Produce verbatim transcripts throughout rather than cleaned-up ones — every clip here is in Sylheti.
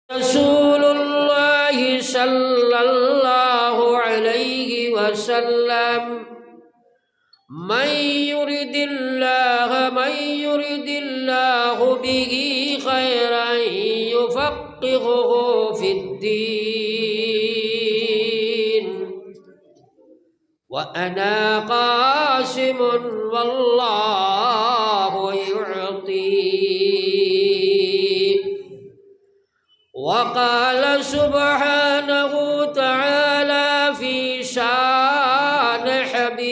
رسول الله صلى الله عليه وسلم، من يرد الله، من يرد الله به خيرا يفقهه في الدين. وأنا قاسم والله يعطي. وقال سبحانه تعالى في شان حبيبه: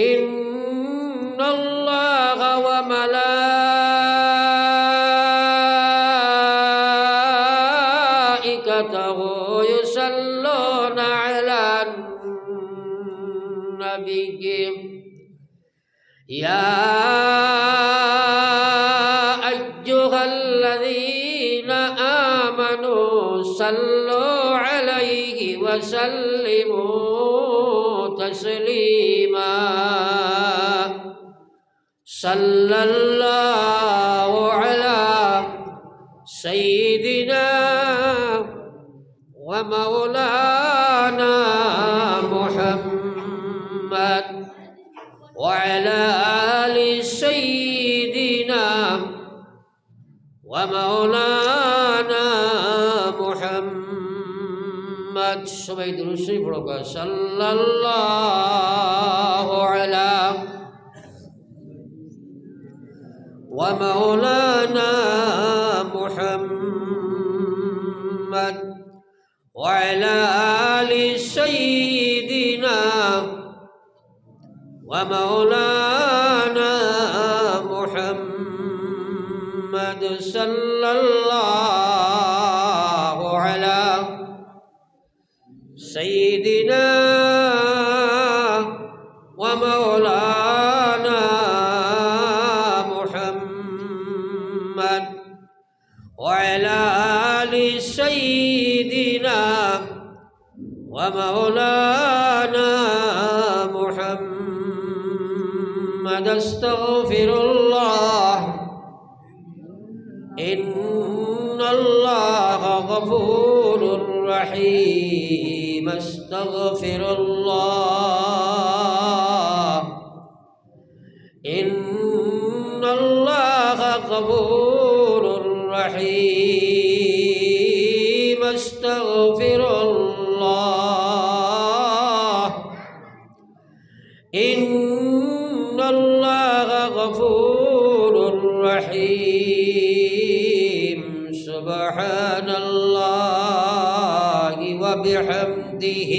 إن الله وملائكته يصلون على النبي، يا أيها الذين آمنوا صلوا عليه وسلموا تسليما. صلى الله على سيدنا ومولانا محمد وعلى آل سيدنا ومولانا محمد. সবাই দুরূদ শরীফ পড়ো। صلى الله على ومولانا محمد وعلى آل سيدنا ومولانا محمد صلى الله على سيدنا ومولانا محمد وعلى آل سيدنا ومولانا محمد. أستغفر الله. إن الله غفور رحيم. أستغفر الله. إن الله غفور رحيم. أستغفر الله. إن الله غفور رحيم. سبحان الله وبحمده.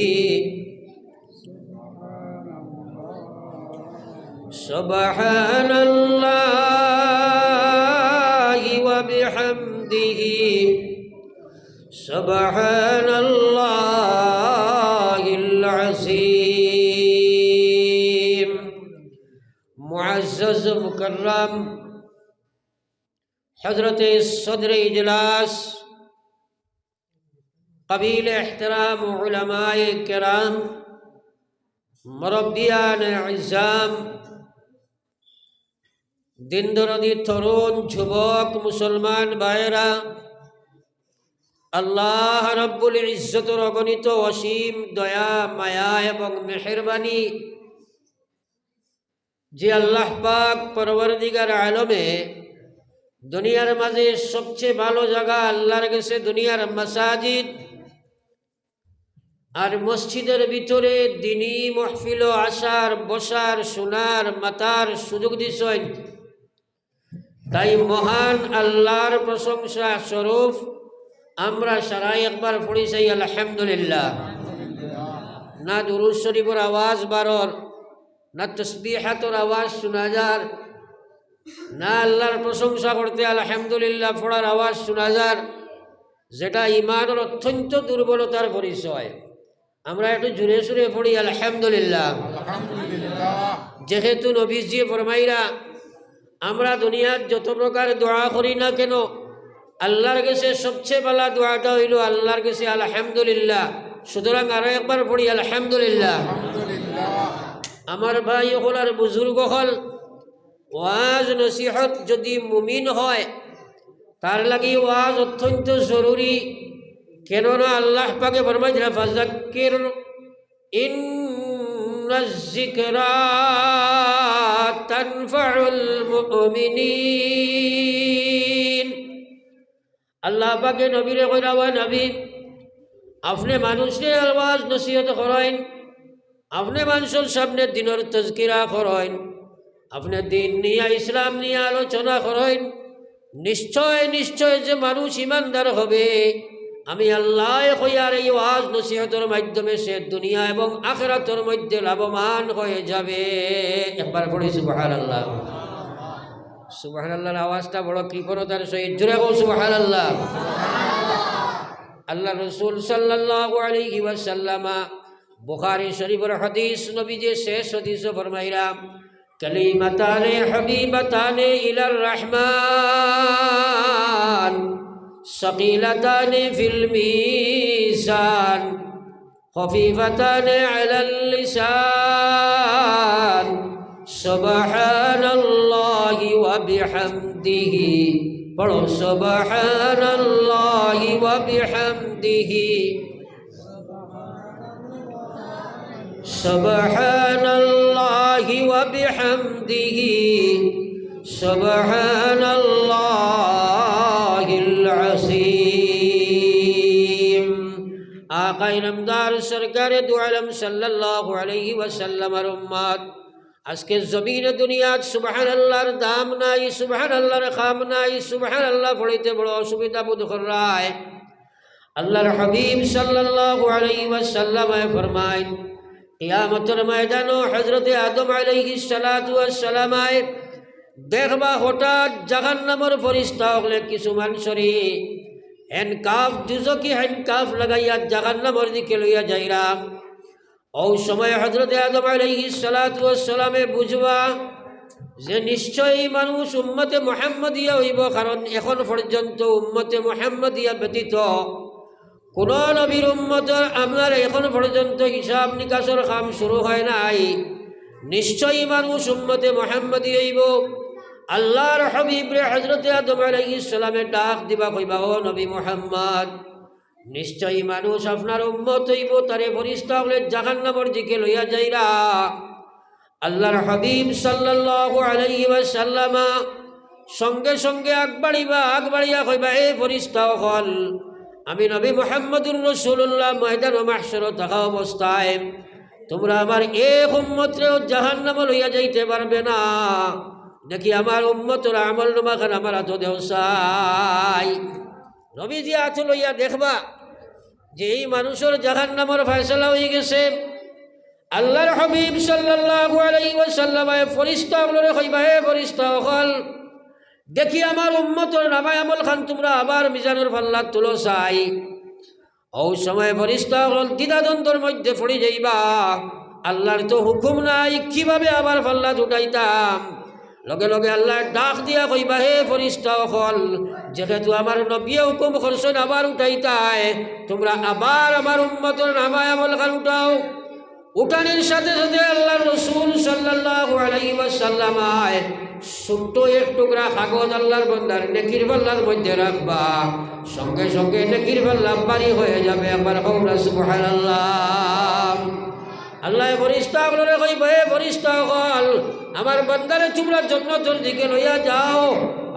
سبحان الله وبحمده. سبحان الله العظيم. معزز و مكرم حضرت صدر اجلاس، قابل احترام علماء کرام، مربیان عظام، দিনদরদি তরুণ যুবক মুসলমান ভাইরা, আল্লাহ রাব্বুল ইজ্জতর অগণিত অসীম দয়া, মায়া এবং মেহেরবানি যে আল্লাহ পাক পরওয়ারদিগার আলমে দুনিয়ার মাঝে সবচেয়ে ভালো জাগা আল্লাহর গেছে দুনিয়ার মাসাজিদ আর মসজিদের ভিতরে দিনী মাহফিলো আসার, বসার, শোনার, মাতার সুযোগ দিছইন। তাই মহান আল্লাহর প্রশংসা স্বরূপ আমরা সারাই একবার পড়ি চাই আলহামদুলিল্লাহ। না দুরূদ শরীফর আওয়াজ বারর, না তসবিহাতর আওয়াজ শোনা যার, না আল্লাহর প্রশংসা করতে আলহামদুলিল্লাহ পড়ার আওয়াজ শোনা যার, যেটা ইমানর অত্যন্ত দুর্বলতার পরিচয়। আমরা একটু জোরে সোরে পড়ি আলহামদুলিল্লাহ। আলহামদুলিল্লাহ। যেহেতু নবীজিয়ে ফরমাইরা, আমরা দুনিয়াত যত প্রকার দোয়া করি না কেন, আল্লাহর গেছে সবচেয়ে ভালা দোয়াটা অইলো আল্লাহর গেছে আলহামদুলিল্লাহ। সুতরাং আরো একবার পড়ি আলহামদুলিল্লাহ। আলহামদুলিল্লাহ। আমার ভাই অকল আর বুজুর্গ অকল, ওয়াজ নসিহত যদি মুমিন হয়, তার লাগি ওয়াজ অত্যন্ত জরুরি। কেননা আল্লাহ পাকে ফরমাইতরা, "ফাযাক্কির ইন্নায যিকরা তানফাউল মুমিনিন।" আল্লাহ পাকে নবীরে কইরা, "ওয়া নবী, আপনে মানুষরে ওয়াজ নসিহত করইন, আপনে মানুষর সামনে দ্বীনর তজকিরা করইন, আপনে দ্বীন নিয়া, ইসলাম নিয়া আলোচনা করইন, নিশ্চয়, নিশ্চয় যে মানুষ ইমানদার হবে, আমি আল্লায় কইয়ার এই ওয়াজ নসিহতর মাধ্যমে সে দুনিয়া এবং আখিরাতর মধ্যে লাভবান হয়ে যাবে।" একবার পড়ি সুবহানাল্লাহ। সুবহানাল্লাহর আওয়াজটা বড় কৃপণতার সহিত জোরে কও সুবহানাল্লাহ। আল্লাহর রাসূল সাল্লাল্লাহু আলাইহি ওয়াসাল্লামা বুখারী শরীফর হাদিস, নবীজি শেষ হাদিসো ফরমাইরা, "কালিমাতানি হাবিবাতানি ইলার রহমান, সাকিলাতানি ফিল মিজান, খফিফাতানি আলাল লিসান, সুবহানাল্লাহি ওয়া বিহামদিহি।" পড়ো, "সুবহানাল্লাহি ওয়া বিহামদিহি, সুবহানাল্লাহি ওয়া বিহামদিহি, সুবহানাল্লাহিল আযীম।" আকায়ে নামদার সরকারে দু আলম সাল্লাল্লাহু আলাইহি ওয়াসাল্লামর উম্মত, আজকে জমিনে দুনিয়াত সুবহানাল্লাহর দাম নাই, সুবহানাল্লাহর কাম নাই, সুবহানাল্লাহ পড়িতে বড় অসুবিধা বোধ কররায়। আল্লাহর হাবিব সাল্লাল্লাহু আলাইহি ওয়াসাল্লামে ফরমাইন, কিয়ামতর ময়দানো হযরতে আদম আলাইহিস সালাতু ওয়াস সালামে দেখবা হঠাৎ জাহান্নামর ফিরিস্তা অকলে কিছু মানষরে হ্যান্ডকাফ, দুজখি হ্যান্ডকাফ লাগাইয়া জাহান্নামর দিকে লইয়া যাইরা। অউ সময় হযরতে আদম আলাইহিস সালাতু ওয়াস সালামে বুঝবা যে নিশ্চয়ই মানুষ উম্মতে মুহাম্মদিয়া অইবো, কারণ এখন পর্যন্ত উম্মতে মুহাম্মদিয়া ব্যতীত কুনু নবীর উম্মতর আপনার এখন পর্যন্ত হিসাব নিকাশর কাম শুরু হয় নাই। নিশ্চয়ই মানুষ উম্মতে মুহাম্মদী অইবো। আল্লাহর হাবিবরে হযরতে আদম আলাইহিস সালামে ডাক দিবা, কইবা, "ও নবী মুহাম্মদ, নিশ্চয়ই মানুষ আপনার উম্মত অইবো, তারে ফিরিস্তা অকলে জাহান্নামর দিকে লইয়া যাইরা।" আল্লাহর হাবিব সাল্লাল্লাহু আলাইহি ওয়াসাল্লামা সঙ্গে সঙ্গে আগবাড়িবা, আগবাড়িয়া কইবা, "এ ফিরিস্তা অকল, আমি নবী মুহাম্মদুর রাসূলুল্লাহ ময়দানে মাহশরো থাকা অবস্থায় তুমরা আমার এক উম্মতরেও জাহান্নামো লইয়া যাইতে পারবে না। দেখি আমার উম্মতর আমলনামাখান আমার আতো দেও চাই।" নবীজি আতো লইয়া দেখবা যে এই মানুষর জাহান্নামর ফয়সালা অইগেছে। আল্লাহর হাবিব সাল্লাল্লাহু আলাইহি ওয়াসাল্লামে ফিরিস্তা অকলরে কইবা, "হে ফিরিস্তা অকল, দেখি আমার উম্মতর নামায় আমলখান তুমরা আবার মিজানর পাল্লাত তুলো চাই।" অউ সময় ফিরিস্তা অকল দ্বিধাদ্বন্দ্বর মধ্যে পড়ি যাইবা, আল্লাহর তো হুকুম নাই, কিভাবে আবার পাল্লাত উঠাইতাম? লগে লগে আল্লায় ডাক দিয়া কইবা, "হে ফিরিস্তা অকল, যেহেতু আমার নবীয়ে হুকুম করছইন আবার উঠাইতায়, তুমরা আবার আমার উম্মতর নামায় আমলখান উঠাও।" উঠানির সাথে সাথে আল্লাহর রাসূল সাল্লাল্লাহু আলাইহি ওয়াসাল্লামে ছোট্ট এক টুকরা কাগজ আল্লাহর বান্দার নেকির পাল্লার মধ্যে রাখবা, সঙ্গে সঙ্গে নেকির পাল্লা ভারী হয়ে যাবে। একবার কও না সুবহানাল্লাহ। আল্লায় ফিরিস্তা অকলরে কইবা, "হে ফিরিস্তা অকল, আমার বান্দারে তুমরা জন্নতর দিকে লইয়া যাও।"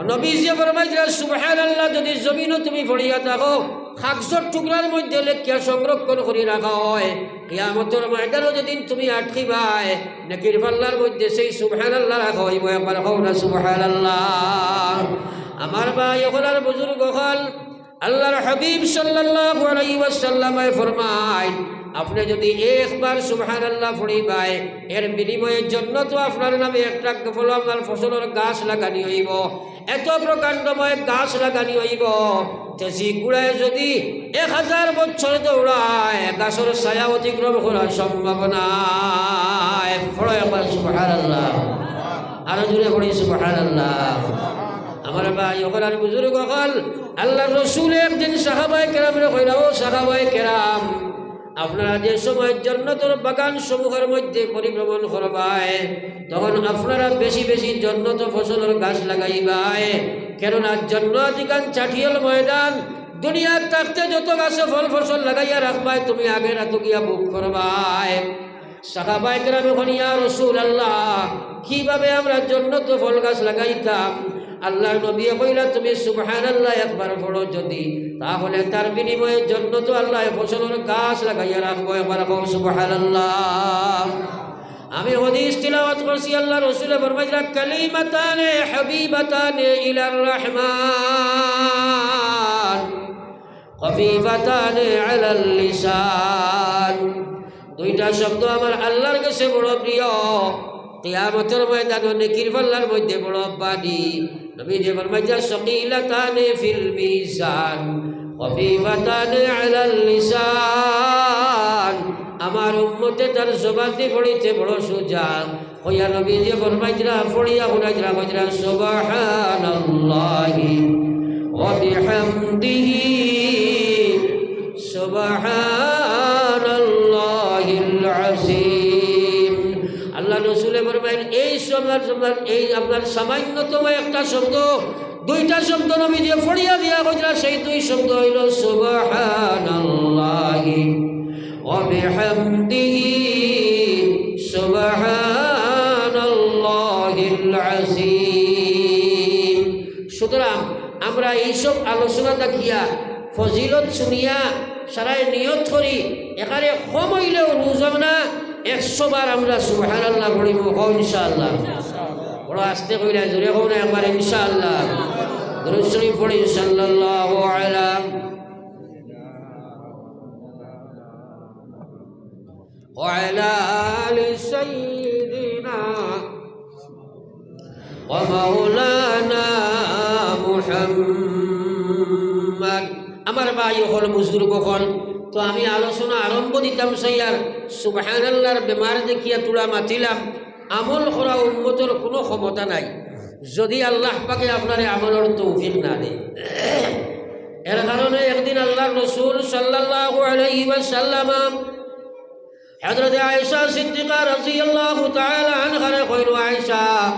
নবীজিয়ে ফরমাইতরা, "সুবহানাল্লাহ, যদি জমিনো তুমি পড়িয়া থাকো, কাগজর টুকরার মধ্যে লেখিয়া সংরক্ষণ করি রাখা হয়, কিয়ামতর ময়দানো যেদিন তুমি আটকিবায়, নেকির পাল্লার মধ্যে সেই সুবহানাল্লাহ রাখা অইবো।" একবার কও না সুবহানাল্লাহ। আমার ভাই অকল আর বুজুর্গ অকল, আল্লাহর হাবিব সাল্লাল্লাহু আলাইহি ওয়াসাল্লামে ফরমাইন, আপনে যদি একবার সুবহানাল্লাহ পড়িবায়, এর বিনিময়ে জন্নতো আপনার নামে একটা ফল, আপনার ফসলর গাছ লাগানি অইবো, এত প্রকাণ্ডময় গাছ লাগানি অইবো, তেজি ঘোড়ায় যদি এক হাজার বছর দৌড়ায়, গাছর ছায়া অতিক্রম করা সম্ভব নায়। পড়ো একবার সুবহানাল্লাহ, আরো জোরে পড়ি সুবহানাল্লাহ। আমার ভাই অকল আর বুজুর্গ অকল, আল্লাহর রাসূলে একদিন সাহাবায়ে কেরামরে কইলা, "ও সাহাবায়ে কেরাম, আপনারা যে সময় জন্নতর বাগান সমূহের মধ্যে পরিভ্রমণ করবায়, তখন আপনারা বেশি বেশি জন্নত ফসলর গাছ লাগাইবায়, কেননা জন্নতিকান চাটিয়াল ময়দান। দুনিয়ার থাকতে যত গাছে ফল ফসল লাগাইয়া রাখবায়, তুমি আগে রাতো গিয়া ভোগ করবায়। সাহাবায়ে কেরামে কইন, "ইয়া রাসূলুল্লাহ, কিভাবে আমরা জন্নতো ফল গাছ লাগাইতাম?" আল্লাহর নবীয়ে কইলা, "তুমি সুবহানাল্লাহ একবার পড়ো যদি, তাহলে তার বিনিময়ে জন্নতো আল্লায় ফসলর গাছ লাগাইয়া রাখবো।" একবার কও সুবহানাল্লাহ। আমি হাদিস তিলাওয়াত করছি, আল্লাহর রসুলে ফরমাইলা, "কালিমাতানে হাবিবাতানে ইলার রহমান।" খফিফাতানে আলাল লিসান। দুইটা শব্দ আমার আল্লাহর কাছে বড় প্রিয়। কিয়ামতের ময়দানো নেকির পাল্লার মধ্যে বড় ভারী। নবীজি ফরমাইলা, "সকিলাতানে ফিল মিজান, খফিফাতানে আলাল লিসান।" আমার উম্মতে তার জবান দি পড়িতে বড় সুজা। কইয়া নবীজি ফরমাইতরা, পড়িয়া হুনাইতরা, কইতরা, "সুবহানাল্লাহি ওয়া বিহামদিহি, সুবহানাল্লাহিল আযীম।" আল্লাহর রসুলে ফরমাইন, এই শব্দ, এই আপনার সামান্যতম একটা শব্দ, দুইটা শব্দ নবীজি পড়িয়া দিয়া কইতরা, সেই দুই শব্দ অইলো সুবহানাল্লাহি ওয়া বিহামদিহি, সুবহানাল্লাহিল আযীম। সুতরাং আমরা এইসব আলোচনা দেখিয়া, ফজিলত শুনিয়া, সারায় নিয়ত করি, এখানে কম অইলেও রোজানা একশো বার আমরা সুবহানাল্লাহ পড়িমু, কও ইনশাআল্লাহ। বড় আস্তে কইলা, জোরে কও না একবার ইনশাআল্লাহ। দুরূদ শরীফ পড়ি, সাল্লাল্লাহু আলা ওয়া আলা আলি সাইয়্যিদিনা ওয়া মাওলানা মুহাম্মদ। আমার ভাই অকল, বুজুর্গ অকল, তো আমি আলোচনা আরম্ভ দিতাম চাইয়ার, সুবহানাল্লাহর বেমার দেখিয়া তুলা মাতিলাম, আমল করা উম্মতর কোনো ক্ষমতা নাই, যদি আল্লাহ পাকে আপনারে আমলর তৌফিক না দেয়। এর কারণে একদিন আল্লাহর রসুল সাল্লাল্লাহু আলাইহি ওয়াসাল্লাম হযরতে আয়েশা সিদ্দিকা রাদিয়াল্লাহু তাআলা আনহারে কইল, "আয়েশা,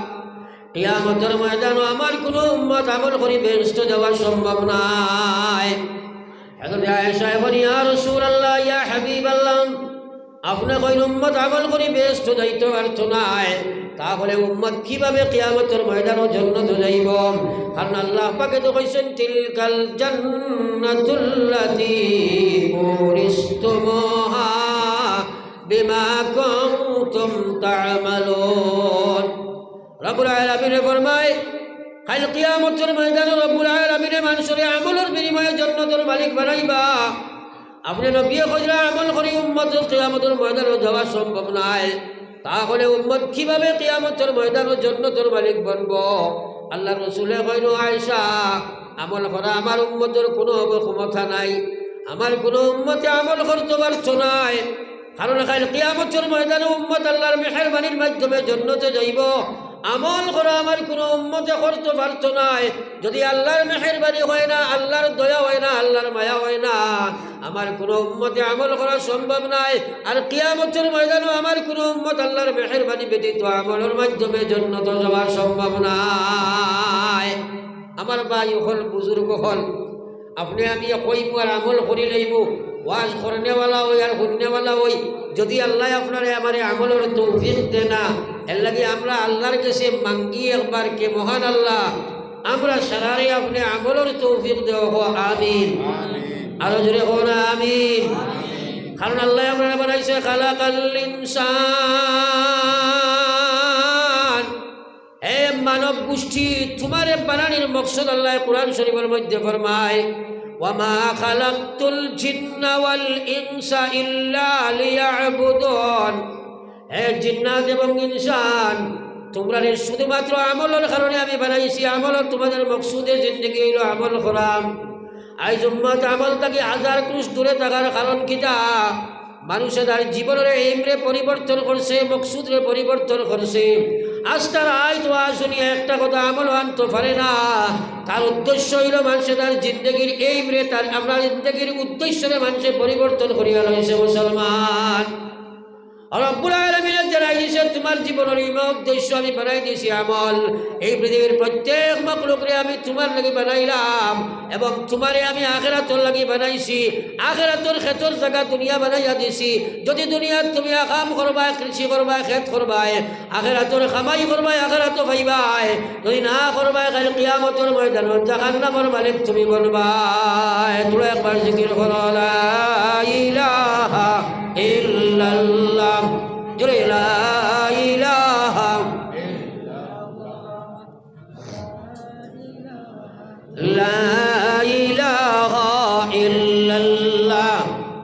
কিয়ামতের ময়দানো আমার কোনো উম্মত আমল করি বেহেশত যাওয়া সম্ভব নায়।" হযরতে আয়েশায় কইন, "ইয়া রাসূলুল্লাহ, ইয়া হাবিবাল্লাহ, আপনে কইন উম্মত আমল করি বেহেশত যাইতো পারতো নায়, তাহলে উম্মত কিভাবে কিয়ামতের ময়দানো জন্নতো যাইবো?" কারণ আল্লাহ পাকে তো কইছইন, "তিলকাল জান্নাতুল্লাতী উরিসতুমুহা বিমা কুনতুম তা'মালুন।" রব্বুল আলামিনে ফরমায়, কাইল কিয়ামতের ময়দানো রব্বুল আলামিনে মানষরে আমলর বিনিময়ে জন্নতর মালিক বানাইবা। আপনে নবীয়ে কইরা আমল করি উম্মত কিয়ামতর ময়দানো যাওয়া সম্ভব নায়, তাহলে উম্মত কিভাবে কিয়ামতর ময়দানো জন্নতর মালিক বনবো? আল্লাহর রসুলে কইন, আয়েশা, আমল করা আমার উম্মতর কোনো ক্ষমতা নাই, আমার কোনো উম্মতে আমল করতো পারতো নায়। কারণ কাইল কিয়ামতর ময়দানো উম্মত আল্লাহর মেহেরবানির মাধ্যমে জন্নতো যাইবো। আমল করা আমার কোনো উম্মতে করতো পারতো নায়। যদি আল্লাহর মেহেরবানি হয় না, আল্লাহর দয়া হয় না, আল্লাহর মায়া হয় না, আমার কোনো উম্মতে আমল করা সম্ভব নায়। আর কিয়ামতর ময়দানো আমার কোনো উম্মত আল্লাহর মেহেরবানি ব্যতীত আমলর মাধ্যমে জন্নতো যাওয়া সম্ভব নায়। আমার ভাই অকল, বুজুর্গ অকল, আপনে আমি কইমু আর আমল করি লইমু, ওয়াজ করনেওয়ালা অই আর হুননেওয়ালা অই, যদি আল্লায় আপনারে আমারে আমলর তৌফিক দেয় না, এরলাগি আমরা আল্লাহর গেছে মাঙ্গি একবার কে মহান আল্লাহ, আমরা সারারে আপনে আমলর তৌফিক দেও, কও আমিন। আরো জোরে কও না আমিন। কারণ আল্লায় আমরারে বানাইছে খালাকাল ইনসান। হে মানব গোষ্ঠী, তুমারে বানানির মকসদ আল্লায় কোরআন শরীফর মধ্যে ফরমায়, "ওয়া মা খালাকতুল জিন্না ওয়াল ইনসা ইল্লা লিয়াবুদুন।" হে জিন্নাত এবং ইনসান, তুমরারে শুধুমাত্র আমলর কারণে আমি বানাইছি। আমলর, তুমাদের মকসুদে জিন্দেগি অইলো আমল করা। আইজ উম্মত আমল থাকি হাজার ক্রোশ দূরে থাকার কারণ কিতা? মানুষে তার জীবনর aim রে পরিবর্তন করছে, মকসুদ রে পরিবর্তন করছে। আস্তা রাইত ওয়াজ হুনিয়া একটা কথা আমল আনতো পারে না। তার উদ্দেশ্য অইলো মানষে তার জিন্দেগির এইমরে, তার আপনার জিন্দেগির উদ্দেশ্যরে মানষে পরিবর্তন করিয়া লাইছে মুসলমান। আর রব্বুল আলামিনে জানাই দিছে, "তুমার জীবনর ইমা উদ্দেশ্য আমি বানাই দিছি আমল। এই পৃথিবীর প্রত্যেক মখলুকরে আমি তুমার লাগি বানাইলাম এবং তুমারে আমি আখেরাতর লাগি বানাইছি। আখেরাতর খেতর জাগা দুনিয়া বানাইয়া দিছি। যদি দুনিয়াত তুমি কাম করবায়, কৃষি করবায়, খেত করবায়, আখেরাতর কামাই করবায়, আখেরাতো পাইবায়। যদি না করবায়, কাইল কিয়ামতর ময়দানো জাহান্নামর মালিক তুমি বনবায়।" তুমরা একবার জিকির করো, লা ইলাহা ইল্লাল্লাহ। জোরে, লা ইলাহা, লা ইলাহা ইল্লাল্লাহ।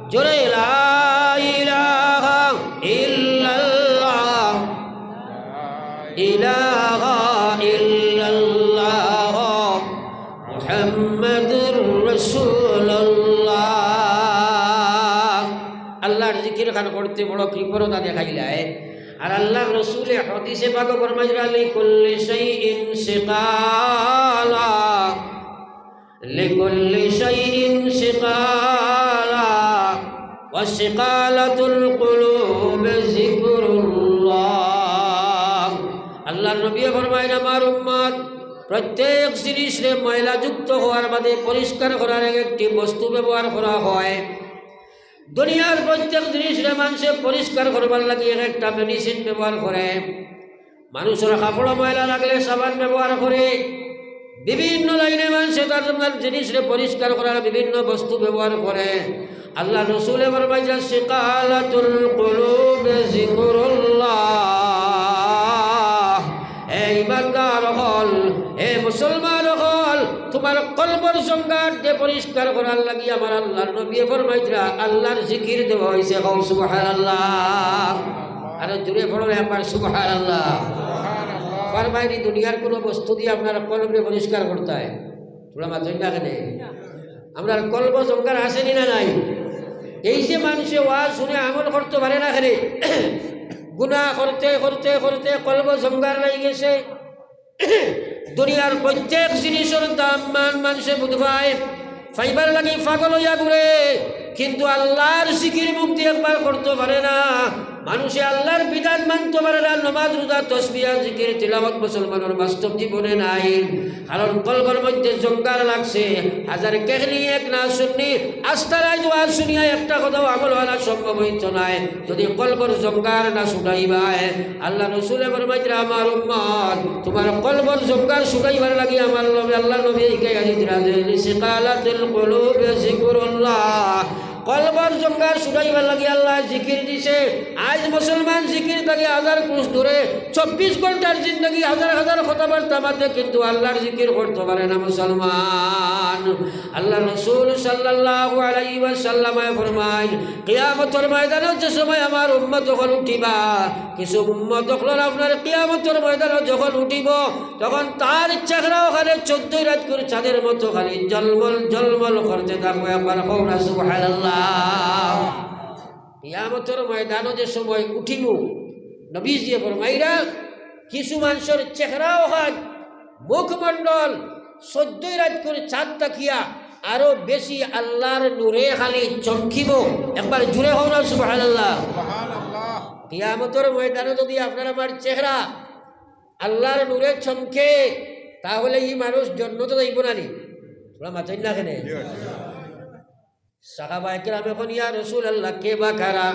জোরে, লা ইলাহা ইল্লাল্লাহ। ইলাহা ইল্লাল্লাহ মুহাম্মাদুর রাসূলুল্লাহ। আল্লাহর জিকির খান করতে বড় কৃপণতা দেখাইলায়। আর আল্লাহর রসুলে হাদিসে পাকো ফরমাইরা, "লিকুল্লি শাইইন সিকালা, লিকুল্লি শাইইন সিকালা, ওয়া সিকালাতুল কুলুব যিকরুল্লাহ।" আল্লাহর নবী ফরমাইন, "আমার উম্মত, প্রত্যেক জিনিসরে ময়লাযুক্ত হওয়ার বাদে পরিষ্কার করার এক একটি বস্তু ব্যবহার করা হয়।" দুনিয়ার প্রত্যেক জিনিসরে মানষে পরিষ্কার করবার লাগি এক একটা মেডিসিন ব্যবহার করে। মানুষর কাপড়ো ময়লা লাগলে সাবান ব্যবহার করে। বিভিন্ন লাইনে মানষে তার তার জিনিসরে পরিষ্কার করার বিভিন্ন বস্তু ব্যবহার করে। আল্লাহর রসুলে ফরমাইরা, "সিকালাতুল কুলুব যিকরুল্লাহ।" হে ইমানদার অকল, হে মুসলমান অকল, তুমার কলবর জঙ্গার দে পরিষ্কার করার লাগি আমার আল্লাহর নবী ফরমাইরা, আল্লাহর জিকির দেওয়া হইছে। কও সুবহানাল্লাহ। আরো জোরে পড়ো একবার সুবহানাল্লাহ। ফরমাইরা, দুনিয়ার কোনো বস্তু দিয়া আপনার কলবরে পরিষ্কার করতায়, তুমরা মাতইন না কেনে? আমরার কলব জঙ্গার আছে নি না নাই? এই যে মানষে ওয়াজ হুনে আমল করতো পারে না কেনে? গুনা করতে করতে করতে কলব জঙ্গার লাগি গেছে। দুনিয়ার প্রত্যেক জিনিসর দাম মান মানষে বুঝবায়, পাইবার লাগি পাগল হইয়া ঘুরে, কিন্তু আল্লাহর জিকির মুখ দি একবার করতো পারে না। মানষে আল্লাহর বিধান মানতো পারে না। নমাজ, রোজা, তসবিহ, জিকির, তিলাওয়াত মুসলমানর বাস্তব জীবনে নাই। কারণ কলবর মধ্যে জঙ্গার লাগছে। হাজার কেহনি এক না শুননি, আস্তা রাইত ওয়াজ হুনিয়া একটা কথাও আমল অওয়া সম্ভব হইতো নায়। যদি কলবর জঙ্গার না ছুটাইবায়, আল্লাহর রসুলে ফরমাইরা, আমার উম্মত, তুমার কলবর জঙ্গার ছুটাইবার লাগি আমার নবী, আল্লাহর নবী এই কাজ দিরা যে, "সিকালাতুল কুলুব যিকরুল্লাহ।" কলবর জঙ্গার ছুটাইবার লাগি আল্লায় জিকির দিছে। আইজ মুসলমান জিকির থাকি হাজার কুশ দূরে, চব্বিশ ঘন্টার জিন্দেগি হাজার হাজার কথাবার্তা মাতে, কিন্তু আল্লাহর জিকির করতো পারে না মুসলমান। আল্লাহর রসুল সাল্লাল্লাহু আলাইহি ওয়াসাল্লামে ফরমাইন, কিয়ামতর ময়দানো যে সময় আমার উম্মত অকল উঠিবা, কিছু উম্মত অকলর আপনার কিয়ামতর ময়দানো যখন উঠিবো, তখন তার চেহারা ওখানে চোদ্দই রাইতকুর চাঁদের মতো খালি ঝলমল ঝলমল করতে থাকবো। একবার কও না সুবহানাল্লাহ। কিয়ামতর ময়দানো যে সময় উঠিমু, নবীজিয়ে ফরমাইরা, কিছু মানষর চেহারা ওখান, মুখমণ্ডল চোদ্দই রাইতকুর চাঁদ থাকিয়া আরো বেশি আল্লাহর নূরে খালি চমকিবো। একবার জোরে কও না সুবহানাল্লাহ। কিয়ামতর ময়দানো যদি আপনার আমার চেহারা আল্লাহর নূরে চমকে, তাহলে ই মানুষ জন্নতো যাইবো না নি? তুমরা মাতইন না কেনে? সাহাবায়ে কেরামে কইন, "ইয়া রাসূলুল্লাহ, কে বা কারা?"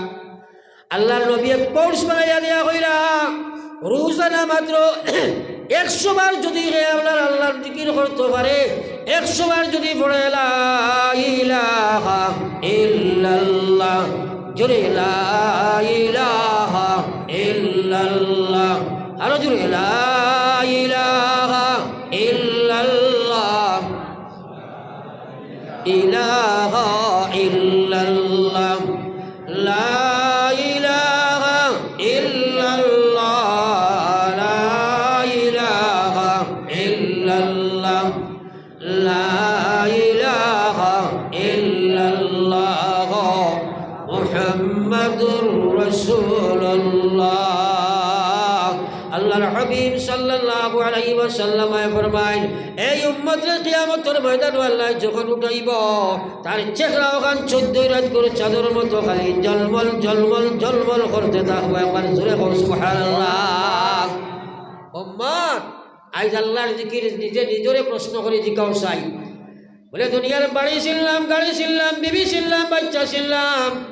আল্লাহর নবীয়ে কোর্স বানাইয়া দিয়া কইরা, রোজানা মাত্র একশো বার যদি হে আল্লাহর, আল্লাহর জিকির করতো পারে, একশো বার যদি পড়ে, লা ইলাহা ইল্লাল্লাহ, জোরে, লা ইলাহা ইল্লাল্লাহ, আরো জোরে, লা ইলাহা ইল্লাল্লাহ, ইলাহা ইল্লাল্লাহ, লা ইলাহা ইল্লাল্লাহ, লা ইলাহা ইল্লাল্লাহ, লা ইলাহা ইল্লাল্লাহ, মুহাম্মাদুর রাসূলুল্লাহ। আল্লাহর হাবিব আলাইহি ওয়াসাল্লাম ফরমাইন, এই উম্মতরে কিয়ামতর ময়দানো আল্লায় যখন উঠাইবো, তার চেহারা অখান চৌদ্দ রাইতকুর চাঁদর মতো খালি ঝলমল, ঝলমল, ঝলমল করতে থাকবো। একবার জোরে কও সুবহানাল্লাহ। উম্মত, আইজ আল্লার জিকির নিজে নিজরে প্রশ্ন করি জিকাও চাই। বলে, দুনিয়ার বাড়ি ছিনলাম, গাড়ি ছিনলাম, বিবি ছিনলাম, বাইচ্চা ছিনলাম,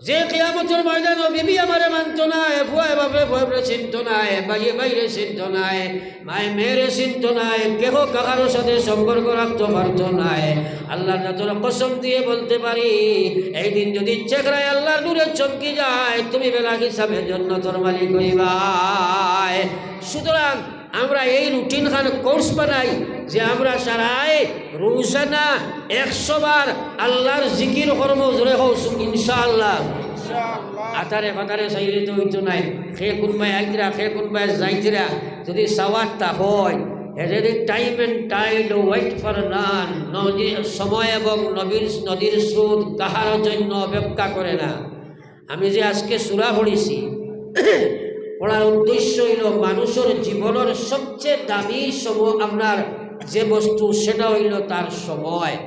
যে কিয়ামতর ময়দানো বিবি আমারে মানতো নায়, ফুয়ায় বাপে ফুয়ারে চিনতো নায়, ভাইয়ে ভাইরে চিনতো নায়, মায়ে মেয়েরে চিনতো নায়, কেহ কাকারও সাথে সম্পর্ক রাখতো পারতো নায়। আল্লার জাতর কসম দিয়া বলতে পারি, এই দিন যদি চেহারায় আল্লার নূরে চমকি যায়, তুমি বেলা হিসাবে জন্নতর মালিক অইবায়। সুতরাং আমরা এই রুটিন খান কোর্স বানাই যে আমরা সারায় রোজানা একশো বার আল্লার জিকির করমু। জোরে কও ইনশাআল্লাহ। আতারে ফাতারে চাইলে তো অইতো নায়, কে কুনবায় আইতরা, কে কুনবায় যাইতরা, যদি চাওয়ার তা হয়, এ যদি time and tide wait for none, নদী, সময় এবং নবীর, নদীর স্রোত কাহারও জন্য অপেক্ষা করে না। আমি যে আজকে সূরা পড়ছি, পড়ার উদ্দেশ্য অইলো মানুষর জীবনর সবচেয়ে দামি সম-, আপনার যে বস্তু, সেটা অইলো তার সময়।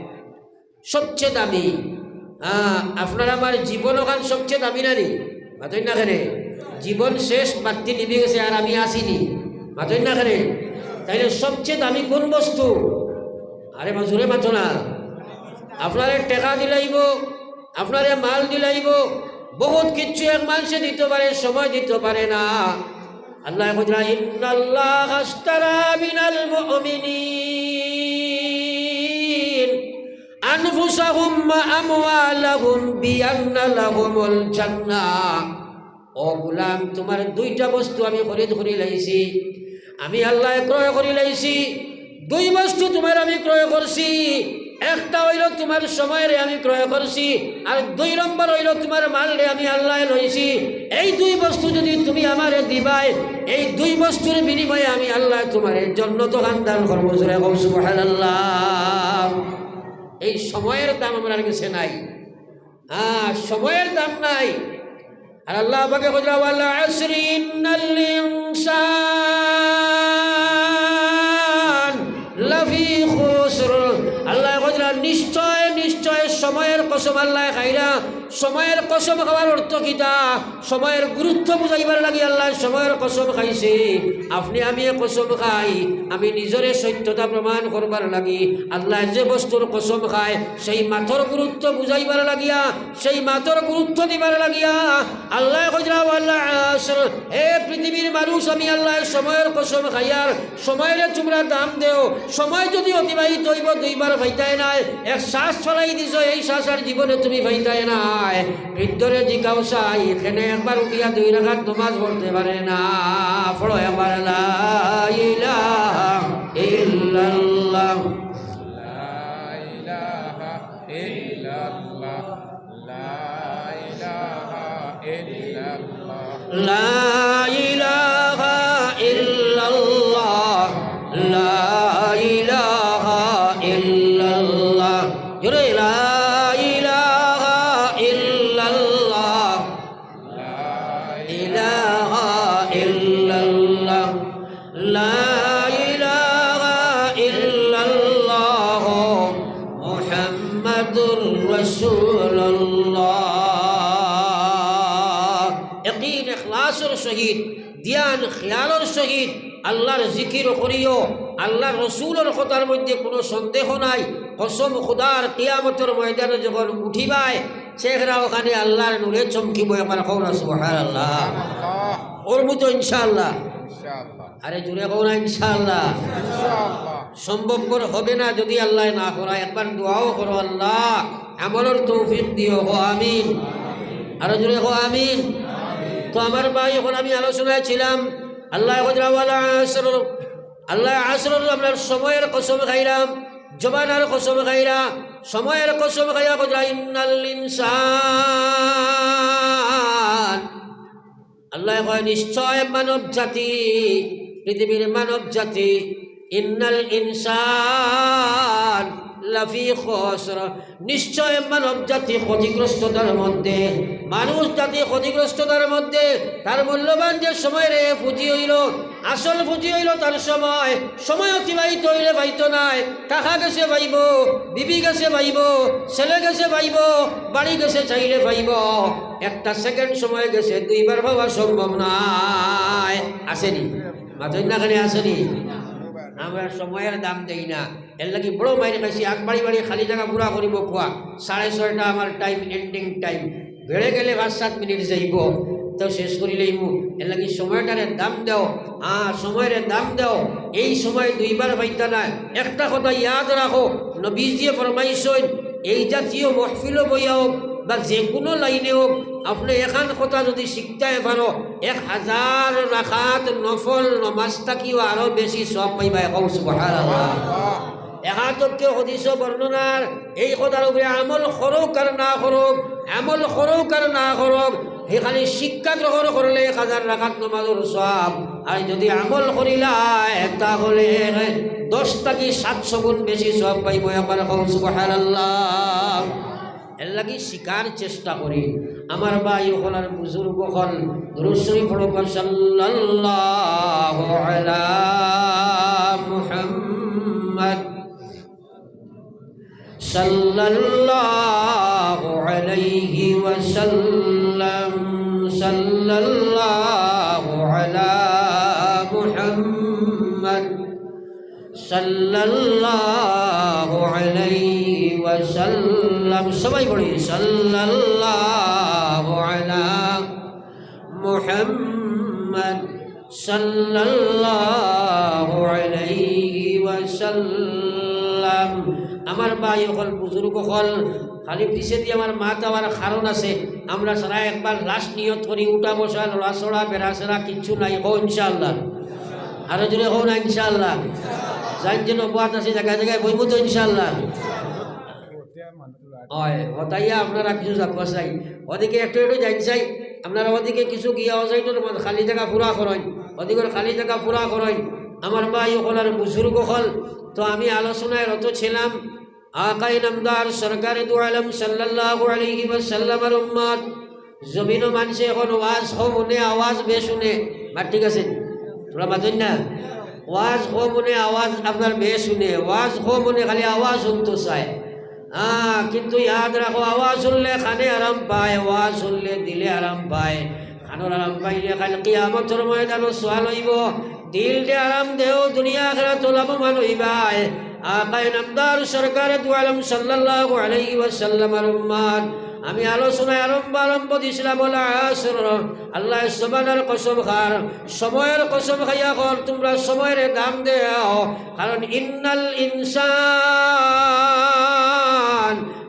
সবচেয়ে দামি। হ্যাঁ, আপনার আমার জীবন অখান সবচেয়ে দামি না নি? মাতইন না কেনে? জীবন শেষ, বাত্তি নিভি গেছে, আর আমি আছি নি? মাতইন না কেনে? তাইলে সবচেয়ে দামি কোন বস্তু? আরে বা জোরে মাতো না। আপনারে টেকা দিলাইবো, আপনারে মাল দিলাইবো, বহুত কিচ্ছু এক মানষে দিতো পারে, সময় দিতো পারে না। আল্লায় কইরা, "ইন্নাল্লাহা আশতারা মিনাল মুমিনিন আনফুসাহুম ওয়া আমওয়ালাহুম বিআন্না লাহুমুল জান্নাহ।" ও গোলাম, তুমার দুইটা বস্তু আমি খরিদ করি লাইছি। আমি আল্লায় ক্রয় করি লাইছি। দুই বস্তু তুমার আমি ক্রয় করছি। একটা অইলো তুমার সময়রে আমি ক্রয় করছি, আর দুই নম্বর অইলো তুমার মালরে আমি আল্লায় লইছি। এই দুই বস্তু যদি তুমি আমারে দিবায়, এই দুই বস্তুর বিনিময়ে আমি আল্লায় তুমারে জন্নত খান দান করমু। জোরে কও সুবহানাল্লাহ। এই সময়র দাম আমরার গেছে নাই। হ্যাঁ, সময়র দাম নাই। আর আল্লাহ পাকে কইরা, "ওয়াল আসরি ইন্নাল ইনসান লাফি খুসর।" আল্লায় কইরা, "নিশ্চয়, নিশ্চয়।" সময়র কসম আল্লায় খাইরা। সময়র কসম খাওয়ার অর্থ কিতা? সময়র গুরুত্ব বুঝাইবার লাগি আল্লায় সময়র কসম খাইছে। আপনে আমি কসম খাই, আমি নিজরে সত্যতা প্রমাণ করবার লাগি। আল্লায় যে বস্তুর কসম খায়, সেই মাতর গুরুত্ব বুঝাইবার লাগিয়া, সেই মাতর গুরুত্ব দিবার লাগিয়া আল্লায় কইরা, "ওয়াল আসর।" হে পৃথিবীর মানুষ, আমি আল্লায় সময়র কসম খাইয়ার, সময়রে তুমরা দাম দেও। সময় যদি অতিবাহিত অইবো, দুইবার পাইতায় নায়। এক শ্বাস ফালাই দিছো, এই শ্বাস আর জীবনে তুমি পাইতায় নায়। বৃদ্ধরে জিকাও চাই, কেনে একবার উঠিয়া দুই রাকাত নমাজ পড়তে পারে না। পড়ো একবার, লা ইলাহা ইল্লাল্লাহ। লা ইলাহা ইল্লাল্লাহ। লা ইলাহা ইল্লাল্লাহ। لا إله إلا الله، لا إله إلا الله، জোরে, لا إله إلا الله، لا إله إلا الله، لا إله إلا الله، محمد رسول الله। একিন ইখলাসর সহিত ধ্যান খেয়ালর সহিত আল্লার জিকির করিও। আল্লার রসুলর কথার মধ্যে কুনু সন্দেহ নাই। কসম খুদার, কিয়ামতর ময়দানে যখন উঠিবায়, চেহারা অখানে আল্লার নূরে চমকিবো। একবার কও না সুবহানাল্লাহ। সুবহানাল্লাহ। করমু তো ইনশাআল্লাহ। ইনশাআল্লাহ। আরে জোরে কও না ইনশাআল্লাহ। ইনশাআল্লাহ। সম্ভবপর হবে না যদি আল্লায় না করায়। একবার দোয়াও করো, আল্লাহ আমলর তৌফিক দিও, কও আমিন। আরো জোরে কও আমিন। তো আমার ভাই, অখন আমি আলোচনায় ছিলাম, আল্লায় কইরা, "ওয়াল আসর", আল্লায় আসরর, আপনার সময়র কসম খাইরা, জমানার কসম খাইরা, সময়র কসম খাইয়া কইরা, "ইন্নাল ইনসান", আল্লায় কয়, "নিশ্চয় মানব জাতি, পৃথিবীর মানব জাতি, ইন্নাল ইনসান লাফি খুসর, নিশ্চয় মানব জাতি ক্ষতিগ্রস্ততার মধ্যে, মানুষ জাতি ক্ষতিগ্রস্ততার মধ্যে, তার মূল্যবান যে সময়রে ফুজি অইলো, আসল পুঁজি অইলো তার সময়। সময় অতিবাহিত অইলে পাইতো নায়। টাকা গেছে পাইবো, বিবি গেছে পাইবো, ছেলে গেছে পাইবো, বাড়ি গেছে চাইলে পাইবো। একটা সেকেন্ড সময় গেছে দুইবার পাওয়া সম্ভব নায়। আছে নি? মাতইন না কেনে, আছে নি? আমরা সময়র দাম দেই না। এরলাগি বড় মাইর খাইছি, আগ বাড়ি বাড়ি খালি জাগা পুরা করিমু কুয়া। সাড়ে ছয়টা আমার টাইম, এন্ডিং টাইম। বেড়ে গেলে পাঁচ সাত মিনিট যাইবো, তো শেষ করি লইমু। এরলাগি সময়টারে দাম দেও, আ, সময়রে দাম দেও। এই সময় দুইবার পাইতা নায়। একটা কথা ইয়াদ রাখো, নবীজিয়ে ফরমাইছইন, এই জাতীয় মহফিলো বইয়া হোক বা যে কোনো লাইনে হোক, আপনে এখান কথা যদি শিখতায় পারো, এক হাজার রাকাত নফল নমাজ থাকিও আরো বেশি সওয়াব পাইবায়। কও সুবহানাল্লাহ। এখান তক্কে হাদিসও বর্ণনার এই কথার উপরে আমল করুক আর না করুক, আমল করুক আর না করুক, হে খালি শিক্ষা গ্রহণ করলে এক হাজার রাকাত নমাজর সওয়াব, আর যদি আমল করিলায়, তাহলে দশ থাকি সাতশো গুণ বেশি সওয়াব পাইবো। একবার কও সুবহানাল্লাহ। এরলাগি শিখার চেষ্টা করি। আমার ভাই অকল আর বুজুর্গ অকল, দুরূদ শরীফ পড়ো, সাল্লাল্লাহু আলা মুহাম্মদ, সাল্লাল্লাহু আলাইহি ওয়াসাল্লাম, সাল্লাল্লাহু আলা মুহাম্মদ, সাল্লাল্লাহু আলাইহি ওয়াসাল্লাম। সবাই পড়ি, সাল্লাল্লাহু আলা মুহাম্মদ, সাল্লাল্লাহু আলাইহি ওয়াসাল্লাম। আমার ভাই অকল, বুজুর্গ অকল, খালি পিছেদি আমার মাত আওয়ার কারণ আছে। আমরা সারা একবার লাস্ট নিয়ত করি, উঠা বসা, লড়াচড়া, বেড়াচেড়া কিচ্ছু নাই। কও ইনশাআল্লাহ। আরো জোরে কও না ইনশাআল্লাহ। যাইন যে নবুয়াত আছে, জায়গায় জায়গায় বইমু তো ইনশাআল্লাহ। অয়, হতাইয়া আপনারা কিছু যাকুয়া চাই। ওদিকে একটু একটু যাইন চাই। আপনারা ওদিকে কিছু গিয়া অজাইটর মধ্যে খালি জায়গা পুরা করইন। ওদিকর খালি জায়গা পুরা করইন। আমার ভাই অকল আর বুজুর্গ অকল, তো আমি আলোচনায় রত ছিলাম। আকায়ে নামদার সরকারে দু আলম সাল্লাল্লাহু আলাইহি ওয়াসাল্লামর উম্মত, জমিনো মানষে এখন ওয়াজ কম হুনে, আওয়াজ বেশ হুনে। মাত ঠিক আছে? তোরা মাতইন না? ওয়াজ কম হুনে, আওয়াজ আপনার বেশ হুনে। ওয়াজ কম হুনে, খালি আওয়াজ হুনতো চায়। হ্যাঁ, কিন্তু ইয়াদ রাখো, আওয়াজ হুনলে কানে আরাম পায়, ওয়াজ হুনলে দিলে আরাম পায়। কানর আরাম পাইলে কাইল কিয়ামতর ময়দানো সওয়াল অইবো, দিলরে আরাম দেও, দুনিয়া আখিরাতো লাভবান অইবায়। আকায়ে নামদার সরকারে দু আলম সাল্লাল্লাহু আলাইহি ওয়াসাল্লামর উম্মত, আমি আলোচনায় আরম্ভ, আরম্ভ দিছিলাম, ওয়াল আসর, আল্লায় জমানার কসম খার, সময়র কসম খাইয়া কর, তুমরা সময়রে দাম দেও, কারণ ইন্নাল ইনসান,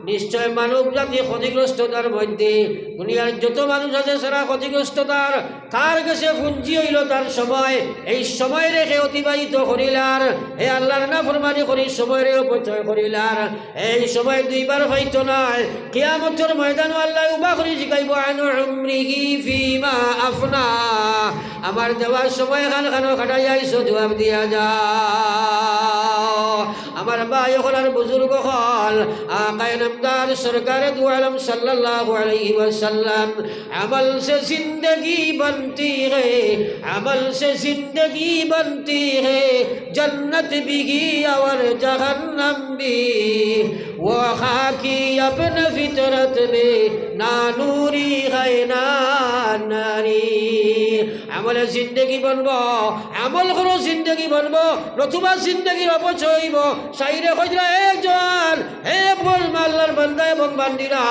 নিশ্চয় মানব জাতি ক্ষতিগ্রস্ততার মধ্যে, দুনিয়ার যত মানুষ আছে সারা ক্ষতিগ্রস্ততার। তার গেছে পুঞ্জি অইলো তার সময়। এই সময়রে হে অতিবাহিত করিলার, হে আল্লাহর নাফরমানি করি সময়রে অপচয় করিলার। এই সময় দুইবার পাইতো নায়। কিয়ামতর ময়দানো আল্লায় উবা করি জিকাইবো, আন উমরিহি ফিমা আফনা, আমার দেওয়ার সময় খান খানো কাটাইয়া আইছো, জবাব দিয়া যাও। আমার ভাই অকল আর বুজুর্গ অকল, আকায়ে নামদার সরকারে দু আলম সাল্লাল্লাহু আলাইহি ওয়াসাল্লাম, عمل سے زندگی بنتی ہے، عمل سے زندگی بنتی ہے، جنت بھی اور جہنم بھی، وہ خاکی اپنے فطرت میں، نہ نوری ہے نہ ناری۔ আমলে জিন্দেগি বনবো, আমল করো জিন্দেগি বনবো, নতুবা জিন্দেগির অপচয় অইবো। শাইরে কইরা, এ জওয়ান, হে বল আল্লাহর বান্দা এবং বান্দিরা,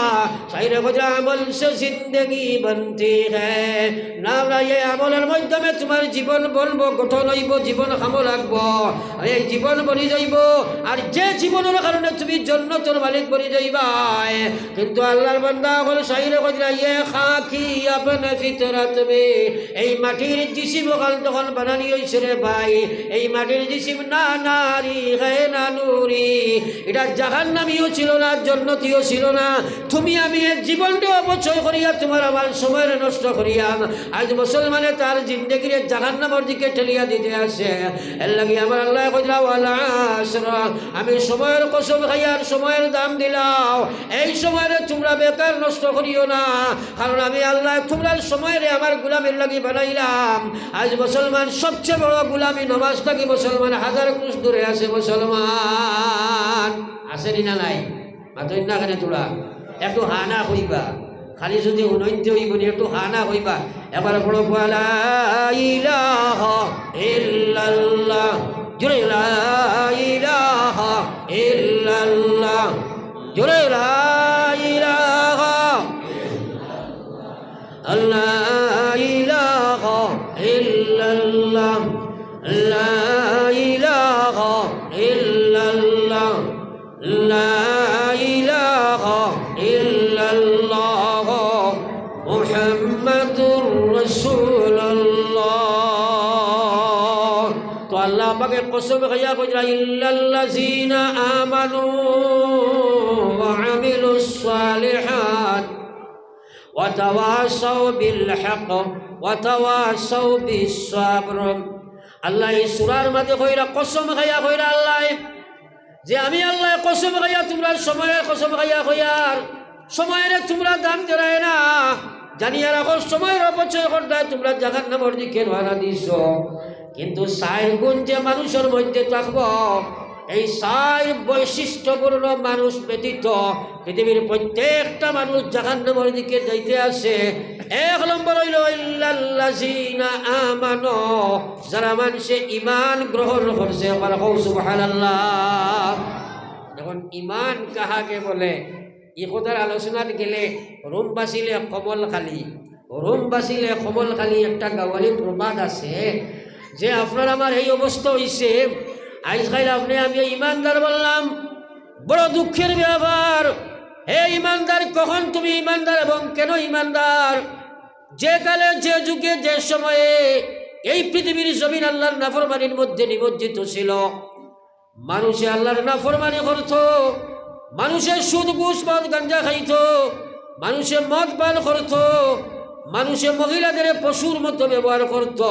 শাইরে কইরা, আমল সে জিন্দেগি বনতি হ্যায়। না, না, এই আমলের মাধ্যমে তোমার জীবন বনবো, গঠন অইবো, জীবন কামো লাগবো। আর এই জীবন বনি যাইবো। আর যে জীবনের কারণে তুমি জন্নতর মালিক বনি যাইবায়, কিন্তু আল্লাহর বান্দা অকল শাইরে কইরা, ইয়ে খাকি আপনে ফিতরত মে, এই মাটির জিসিম অকল যখন বানানি অইছে রে ভাই, এই মাটির জিসিম না নারি হে না নুরি, ইটা জাহান্নামীও ছিল না, জন্নতিও ছিল না। তুমি আমি এ জীবনটা অপচয় করিয়া তুমার আমার সময়রে নষ্ট করিয়া আইজ মুসলমানে তার জিন্দেগিরে জাহান্নামর দিকে ঠেলিয়া দিতে আছে। এর লাগি আমার আল্লায় কইরা, "ওয়াল আসর, আমি সময়র কসম খাইয়ার সময়র দাম দিলাম, এই সময়রে তুমরা বেকার নষ্ট করিও না, কারণ আমি আল্লায় তুমরার সময়রে আমার গুলামির লাগি বানাইলাম।" আইজ মুসলমান সবচেয়ে বড় গুলামি নমাজ থাকি মুসলমান হাজার কুশ দূরে আছে মুসলমান। আছে নি না নাই? মাতইন না কেনে তুমরা? একটু হা না কইবা। খালি যুদি হুনইনতে অইবো নি, একটু হা না কইবা। একবার পড়ো, "ওয়ালা ইলাহা ইল্লাল্লাহ।" জোরে, "লা ইলাহা ইল্লাল্লাহ।" জোরে, "লা ইলাহা।" لا إله إلا الله، لا إله إلا الله، لا إله إلا الله، محمد رسول الله। তো আল্লাহ পাকে কসম খাইয়া কইরা, إلا الذين آمنوا وعملوا الصالحات وتواصوا بالحق وتواصوا بالصبر। আল্লায় এই সূরার মাঝে কইরা, কসম খাইয়া কইরা আল্লায়, যে আমি আল্লায় কসম খাইয়া তুমরার সময়র কসম খাইয়া কইয়ার, সময়রে তুমরা দাম দেরায় না, জানিয়া রাখো সময়র অপচয় কররায় তুমরা জাহান্নামর দিকে রওয়ানা দিছো। কিন্তু চাইর গুণ যে মানুষর মধ্যে থাকবো, এই চাইর বৈশিষ্ট্যপূর্ণ মানুষ ব্যতীত পৃথিবীর প্রত্যেকটা মানুষ জাহান্নামর দিকে যাইতে আছে। এক নম্বর অইলো, إلا الذين آمنوا, যারা মানষে ঈমান গ্রহণ করছে। আবার কও সুবহানাল্লাহ। এখন ঈমান কাহাকে বলে, ই কথার আলোচনাত গেলে রোমবাসীলে কমল খালি, রোমবাসীলে কমল খালি একটা গাওয়ালি প্রবাদ আছে যে আপনার আমার এই অবস্থা অইছে, আইজকাইল আপনে আমি ঈমানদার বললাম, বড় দুঃখের ব্যাপার। হে ঈমানদার, কখন তুমি ঈমানদার এবং কেন ঈমানদার? যে কালে, যে যুগে, যে সময়ে এই পৃথিবীর জমিন আল্লাহর নাফরমানির মধ্যে নিমজ্জিত ছিল, মানুষে আল্লাহর নাফরমানি করত, মানুষে সুদ, ঘুষ, মদ, গাঞ্জা খাইত, মানুষে মদ পান করত, মানুষে মহিলাদের পশুর মতো ব্যবহার করত।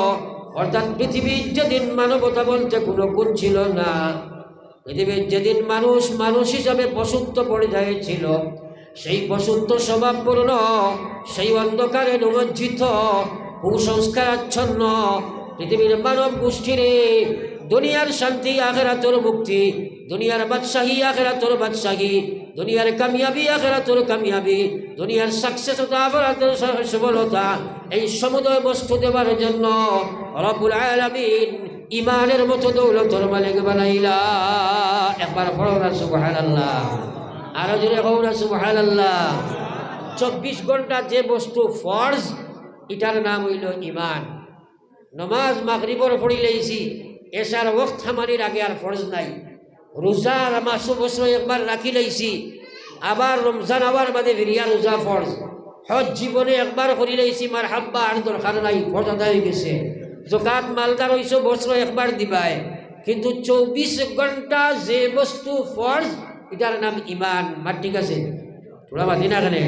অর্থাৎ পৃথিবীর যেদিন মানবতা বলতে কোনো গুণ ছিল না, পৃথিবীর যেদিন মানুষ মানুষ হিসাবে পশুত্ব পর্যায়ে ছিল, সেই পশুত্ব স্বভাবপূর্ণ, সেই অন্ধকারে নিমজ্জিত, কুসংস্কার আচ্ছন্ন পৃথিবীর মানব গোষ্ঠীরে দুনিয়ার শান্তি, আখেরাতর মুক্তি, দুনিয়ার বাদশাহী, আখেরাতর বাদশাহী, দুনিয়ার কামিয়াবি, আখেরাতর কামিয়াবি, দুনিয়ার success অথবা আখেরাতর স-, সফলতা, এই সমুদয় বস্তু দেবার জন্য রব্বুল আলামিন ইমানের মতো দৌলতর মালিক বানাইলা। একবার পড়ো না সুবহানাল্লাহ, আরো জোরে কও না সুবহানাল্লাহ। চব্বিশ ঘন্টা যে বস্তু ফরজ, ইটার নাম অইলো ইমান। নমাজ মাগরিবর পড়ি লাইছি, এশার ওয়াক্ত হামানির আগে আর ফরজ নাই। রোজা আর মাসো বছরো একবার রাখি লাইছি, আবার রমজান আওয়ার বাদে ফিরিয়া রোজা ফরজ। হজ জীবনে একবার করি লাইছি, মারহাব্বা, আর দরকার নাই, ফরজ আদায় অই গেছে। জকাত মালদার অইছো, বছরো একবার দিবায়, কিন্তু চব্বিশ ঘন্টা যে বস্তু ফরজ, ইটার নাম ইমান। মাত ঠিক আছে? তুমরা মাতি না কেনে?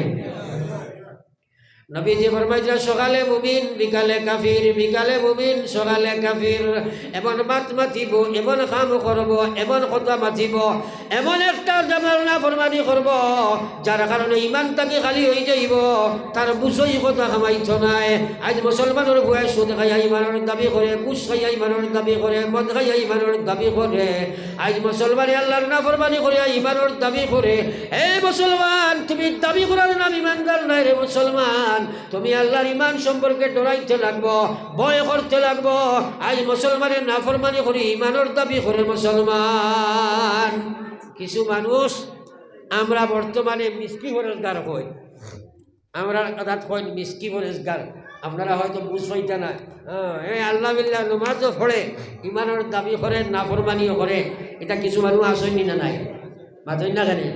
নবীজি ফরমাইতরা, সকালে মুমিন, বিকালে কাফির, বিকালে মুমিন, সকালে কাফির। এমন মাত মাতিবো, এমন কাম করবো, এমন কথা মাতিবো, এমন একটা জামাল নাফরমানি করবো, যার কারণে ইমান থাকি খালি অই যাইবো, তার বুঝোই কথা কামাইতো নায়। আইজ মুসলমানর পুয়ায় সুদ খাইয়া ইমানর দাবি করে, ঘুষ খাইয়া ইমানর দাবি করে, মদ খাইয়া ইমানর দাবি করে। আইজ মুসলমানে আল্লাহর নাফরমানি করিয়া ইমানর দাবি করে। এ মুসলমান, তুমি দাবি করার নাম ইমানদার নায় রে মুসলমান। তুমি আল্লাহর ইমান সম্পর্কে ডরাইতে লাগবো, ভয় করতে লাগবো। আইজ মুসলমানে নাফরমানি করি ইমানর দাবি করে মুসলমান। কিছু মানুষ আমরা বর্তমানে মিসকি পরেজগার কই, আমরা আদাত কই মিসকি পরেজগার, আপনারা হয়তো বুঝ পাইতা না। হ্যাঁ, এ আল্লাহ বিল্লাহ নমাজও পড়ে, ইমানর দাবি করে, নাফরমানিও করে, ইতা কিছু মানুষ আছইন নি না নাই? মাতইন না কেনে?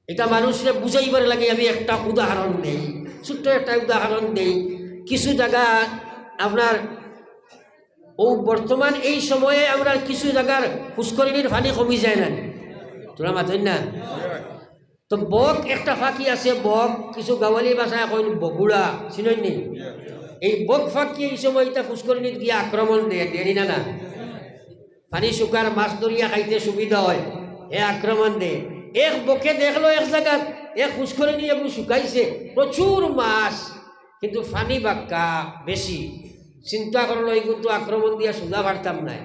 ইতা মানুষরে বুঝাইবার লাগি আমি একটা উদাহরণ দেই, ছোট্ট একটা উদাহরণ দেই। কিছু জাগা আপনার অউ বর্তমান এই সময়ে আমরার কিছু জাগার পুষ্করিণীর পানি কমি যায় না নি? তোরা মাতইন না? তো বক একটা ফাকি আছে, বক কিছু গাওয়ালি ভাষায় কইন বগুড়া, চিনইন নি? এই বক ফাকি এই সময় ইটা ফুসকুরিনিত গিয়া আক্রমণ দেয়, দেয় নি না, না? পানি শুকার, মাছ ধরিয়া খাইতে সুবিধা হয়, হে আক্রমণ দেয়। এক বকে দেখলো এক জাগাত, এক ফুসকুরিনি এগু শুকাইছে, প্রচুর মাছ, কিন্তু পানি বাক্কা বেশি। চিন্তা করলো, "এগুন তো আক্রমণ দিয়া সুজা পারতাম নায়।"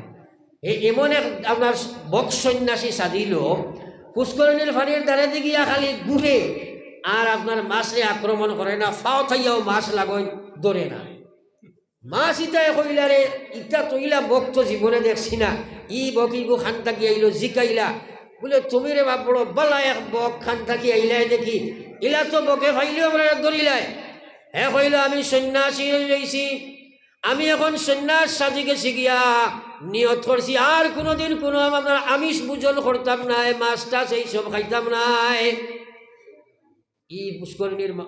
এ-, এমন এক আপনার বক সন্ন্যাসী সাজিল, ফুসকুরিনির পানির ধারেদি গিয়া খালি ঘুরে, আর আপনার মাছে আক্রমণ করে না, ফাও থাইয়াও মাছ লাগইন, ধরে না। মাছ ইতায় কইলা, "রে, ইতা তো ইলা বক তো জীবনে দেখছি না, ই বক ইগু খান থাকি আইলো?" জিকাইলা, বুলে, "তুমি রে বাপ বড় বালা এক বক, খান থাকি আইলায় দেখি, ইলা তো বকে পাইলেও আমরারে ধরিলায়।" হে কইলো, "আমি সন্ন্যাসী অইলাইছি, আমি এখন সন্ন্যাস সাজি গেছি গিয়া, নিয়ত করছি আর কুনুদিন কুনু আপনার আমিষ ভোজন করতাম নায়, মাছ টাছ এইসব খাইতাম নায়।" ই ফুসকুরিনির মা-,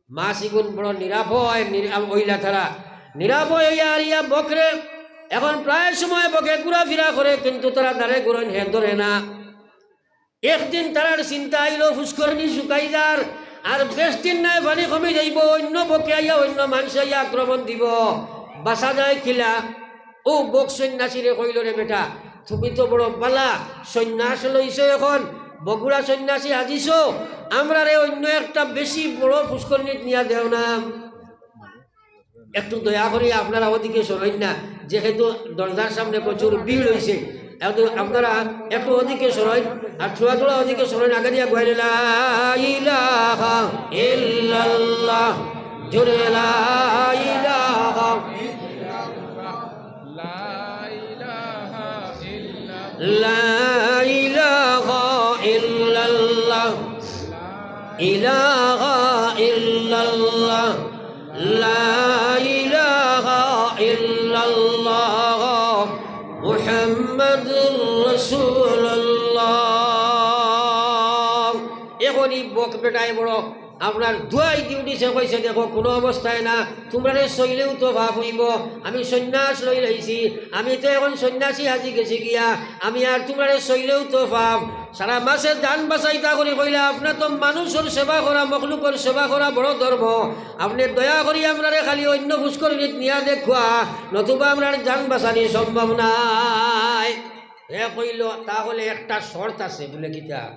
মাছ ইগুন বড় নিরাভয়, নিরা-, অইলা তারা। নিরাভয় অইয়া আর ইয়া বকরে, এখন প্রায় সময় বকে ঘুরাফিরা করে, কিন্তু তারা ধারে ঘুরইন, হে ধরে না। একদিন তারার চিন্তা আইলো, ফুসকুরিনি শুকাই যার, আর বেশ দিন নায় পানি কমি যাইবো, অইন্য বকে আইয়া, অইন্য মানষে আইয়া আক্রমণ দিবো, বাচা যায় কিলা? ও বক সন্ন্যাসীরে কইলো, "রে বেটা, তুমি তো বড় বালা, সন্ন্যাস লইছো এখন, বগুড়া সন্ন্যাসী হাজিছো, আমরারে অইন্য একটা বেশি বড় ফুসকুরিনিত নিয়া দেও না।" একটু দয়া করি আপনারা ওদিকে সরইন না, যেহেতু দরজার সামনে প্রচুর ভিড় অইছে। একটু আপনারা একটু ওদিকে সরইন, আর থুড়া থুড়া ওদিকে সরইন, আগে দিয়া গুয়াইলে লা ইলাহা ইল্লাল্লাহ, জোরে লা ইলাহা, লা ইলাহা ইল্লাল্লাহ, লা ইলাহা ইল্লাল্লাহ, ইলাহা ইল্লাল্লাহ, লা ইলাহা ইল্লাল্লাহ, মুহাম্মাদুর রাসূলুল্লাহ। এখন ই বক বেটায় বড় আপনার দুয়াই দি উঠিছে, কইছে, "দেখো, কুনু অবস্থায় না, তুমরারে ছইলেও তো পাপ অইবো, আমি সন্ন্যাস লইলাইছি, আমি তো এখন সন্ন্যাসী হাজি গেছি গিয়া, আমি আর তুমরারে ছইলেও তো পাপ।" সারা মাসে জান বাচাইতা করি কইলা, "আপনে তো মানুষর সেবা করা, মখলুকর সেবা করা বড় ধর্ম। আপনে দয়া করি আমরারে খালি অইন্য ফুসকুরিনিত নিয়া দেখউক্কা, নতুবা আমরার জান বাচানি সম্ভব নায়।" হে কইলো, "তাহলে একটা শর্ত আছে।" বুলে, "কিতা?"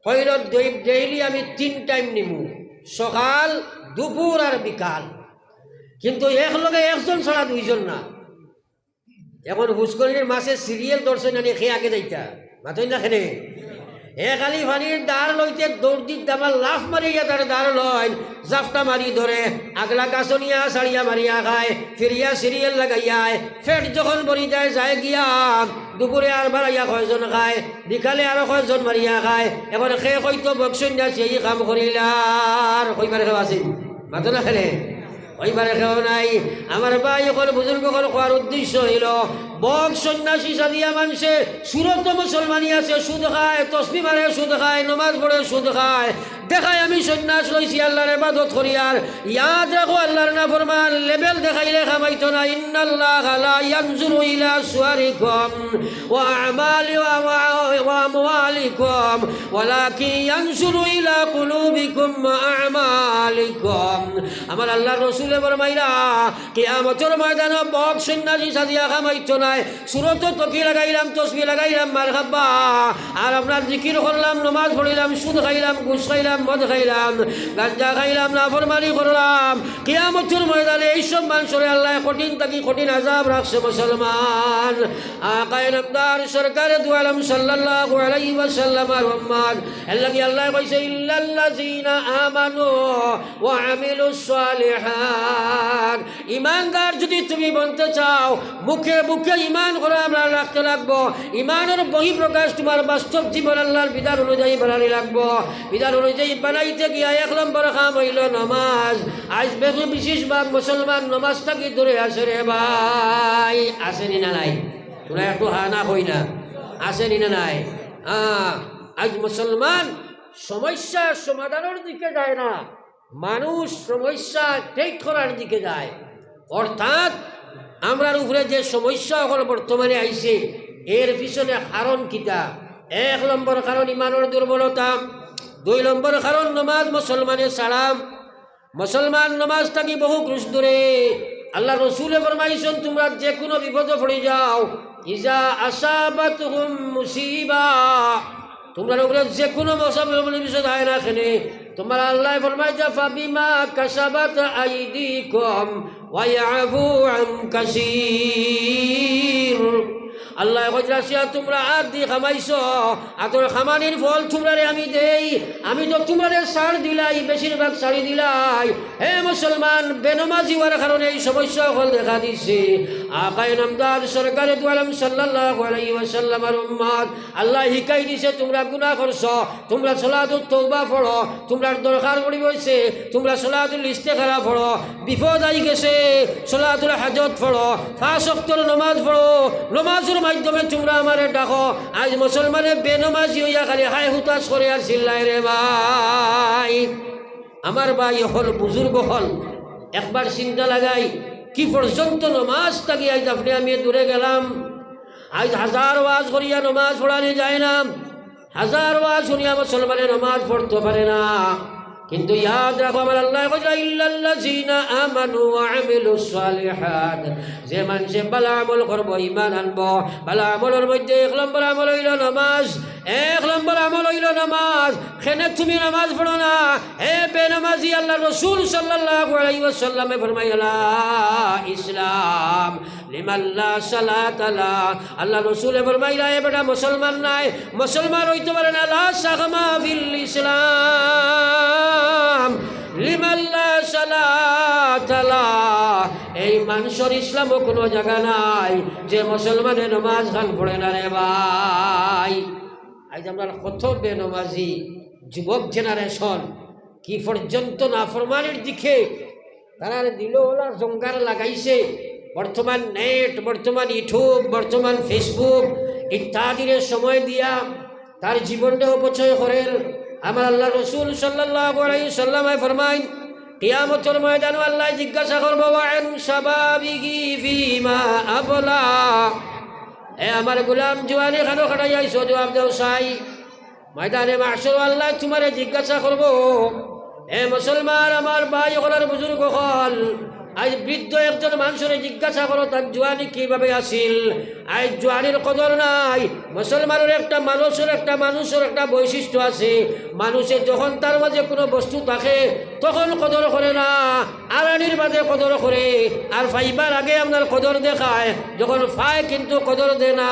কইলো, "ডেই-, ডেইলি আমি তিন টাইম নিমু, সকাল, দুপুর আর বিকাল, কিন্তু এক লগে একজন ছাড়া দুইজন না।" এখন ফুসকুরিনির মাছে সিরিয়াল ধরছে না নি, কে আগে যাইতা? মাতইন না কেনে? হে খালি পানির ধার লইতে দৌড় দি দামা লাফ মারিয়া তার ধার লইন, জাপটা মারি ধরে, আগলা গাছো নিয়া ছাড়িয়া মারিয়া খায়, ফিরিয়া সিরিয়াল লাগাইয়া আয়। পেট যখন ভরি যায়, যায় গিয়া, দুপুরে আর বাড়াইয়া কয়জন খায়, বিকালে আরো কয়জন মারিয়া খায়। এখন কে কইতো বক সন্ন্যাসীয়ে ই কাম করিলার? কইবার কেউ আছে? মাতো না কেনে? কইবার কেউ নাই। আমার ভাই অকল, বুজুর্গ অকল, কওয়ার উদ্দেশ্য অইলো, বক সন্ন্যাসী সাজিয়া মানষে, সুরত মুসলমানি আছে, সুদ খায়, তসবি মারে সুদ খায়, নমাজ পড়ে সুদ খায়, দেখায় আমি সন্ন্যাস লইছি, আল্লার ইবাদত করিয়ার। ইয়াদ রাখো, আল্লার নাফরমান, লেভেল দেখাইলে কামাইতো না। ইন্নাল্লাহা লা ইয়ানজুরু ইলা সুয়ারিকুম ওয়া আমালি ওয়া, ওয়া, ওয়া আমওয়ালিকুম, ওয়ালাকিন ইয়ানজুরু ইলা কুলুবিকুম ওয়া আমালিকুম। আমার আল্লার রসুলে ফরমাইরা, কিয়ামতর ময়দানো বক সন্ন্যাসী সাজিয়া কামাইতো নায়। সুরতো তকি লাগাইলাম, তসবি লাগাইলাম, মারহাবা। আর আপনার জিকির করলাম, নমাজ পড়িলাম, সুদ খাইলাম, ঘুষ খাইলাম, মদ খাইলাম, গাঞ্জা খাইলাম, নাফরমানি করলাম। কিয়ামতর ময়দানে এইসব মানষরে আল্লায় কঠিন থাকি কঠিন আজাব রাখছে মুসলমান। আকায়ে নামদার সরকারে দু আলম সাল্লাল্লাহু আলাইহি ওয়াসাল্লাম আর উম্মত। এর লাগি আল্লায় কইছে, "ইল্লাল্লাযীনা আমানু ওয়া আমিলুস সালিহাত।" ইমানদার যদি তুমি বনতে চাও, মুখে মুখে ইমান করা আমরার রাখতে লাগবো। ইমানর বহিঃপ্রকাশ তুমার বাস্তব জীবন আল্লার বিধান অনুযায়ী বানানি লাগবো। বিধান অনুযায়ী বানাইতে গিয়া এক নম্বর কাম অইলো নমাজ। আইজ বেশি বিশেষ ভাগ মুসলমান নমাজ থাকি দূরে আছে রে ভাই, আছে নি না নাই? তুমরা একটু হা না কই না, আছে নি না নাই? হ্যাঁ, আইজ মুসলমান সমস্যা সমাধানর দিকে যায় না, মানুষ সমস্যা create করার দিকে যায়। অর্থাৎ আমরার উপরে যে সমস্যা অকল বর্তমানে আইছে, এর পিছনে কারণ কিতা? এক নম্বর কারণ ইমানর দুর্বলতা, দুই নম্বর কারণ নমাজ মুসলমানে ছাড়া। মুসলমান নমাজ থাকি বহু ক্রুশ দূরে। আল্লার রসুলে ফরমাইছইন, তুমরা যে কুনু বিপদো পড়ি যাও, ইজা আসাবাতহুম মুসিবা, তুমরার উপরে যে কুনু মুসিবত আয় না কেনে, তুমার আল্লায় ফরমাইতা, ফাবিমা কাসাবাত আইদিকুম ওয়া ইয়াফু আন কাসীর। আল্লায় কইরা, তুমরা আত দি কামাইছো, আতর কামানির ফল তুমরারে আমি দেই। আমি তো তুমরারে ছাড় দিলাই, বেশিরভাগ ছাড়ি দিলাই। হে মুসলমান, বেনমাজি অওয়ার কারণে এই সমস্যা অকল দেখা দিছে। আকায়ে নামদার সরকারে দু আলম সাল্লাল্লাহু আলাইহি ওয়াসাল্লামর উম্মত, আল্লায় হিকাই দিছে, তুমরা গুনা করছো, তুমরা সলাতুত তওবা পড়ো, তুমরার দরকার পড়ি অইছে, তুমরা সলাতুল ইস্তেখারা পড়ো, বিপদ আই গেছে, সলাতুল হাজত পড়ো, পাঁচ ওয়াক্তর নমাজ পড়ো, নমাজর মাধ্যমে তুমরা আমারে ডাকো। আইজ মুসলমানে বেনমাজি অইয়া খালি হায় হুতাশ করে আর চিল্লায় রে ভাই। আমার ভাই অকল, বুজুর্গ অকল, একবার চিন্তা লাগাই, কি পর্যন্ত নমাজ থাকি আইজ আপনে আমি দূরে গেলাম। আইজ হাজার ওয়াজ করিয়া নমাজ পড়ানি যায় না, হাজার ওয়াজ হুনিয়া মুসলমানে নমাজ পড়তো পারে না। কিন্তু ইয়াদ রাখো, আমার আল্লায় কইরা, ইল্লাল্লাযিনা আমানু ওয়া আমিলুস সালিহাত, যে মানষে ভালা আমল করবো, ইমান আনবো, ভালা আমলর মধ্যে এক নম্বর আমল অইলো নমাজ, এক নম্বর আমল অইলো নমাজ। কেনে তুমি নমাজ পড়ো না, হে বেনমাজি? আল্লার রসুল সাল্লাল্লাহু আলাইহি ওয়াসাল্লামে ফরমাইলা, ইসলাম লিমান লা সালাতা লা। আল্লার রসুলে ফরমাইলা, এ বেটা মুসলমান নায়, মুসলমান অইতো পারে না, লা সাখমা ফিল ইসলাম লিমান লা সালাতা লা। এই মানষর ইসলামো কুনু জাগা নাই যে মুসলমানে নমাজ খান পড়ে না রে ভাই। আইজ আমরার কত বেনমাজি যুবক generation কি পর্যন্ত নাফরমানির দিকে তারার দিলো অলা জঙ্গার লাগাইছে। বর্তমান net, বর্তমান YouTube, বর্তমান Facebook ইত্যাদিরে সময় দিয়া তার জীবনটা অপচয় করের। আমার আল্লার রসুল সাল্লাল্লাহু আলাইহি ওয়াসাল্লামে ফরমাইন, কিয়ামতর ময়দানো আল্লায় জিজ্ঞাসা করবো, ওয়া আন শাবাবিহি ফিমা আবলা। এ আমার গোলাম, জুয়ানি খানো কাটাই আইছো, জুয়াব দেও চাই। ময়দানে মাহশরো আল্লায় তুমারে জিজ্ঞাসা করবো। এ মুসলমান, আমার ভাই অকল আর বুজুর্গ অকল, আইজ বৃদ্ধ একজন মানষরে জিজ্ঞাসা করো, তার জুয়ানি কিভাবে আছিল? আইজ জুয়ানির কদর নাই। মুসলমানর একটা, মানুষর একটা, মানুষর একটা বৈশিষ্ট্য আছে। মানুষে যখন তার মাঝে কুনু বস্তু থাকে, তখন কদর করে না, আরানির বাদে কদর করে। আর পাইবার আগে আপনার কদর দেখায়, যখন পায় কিন্তু কদর দেয় না।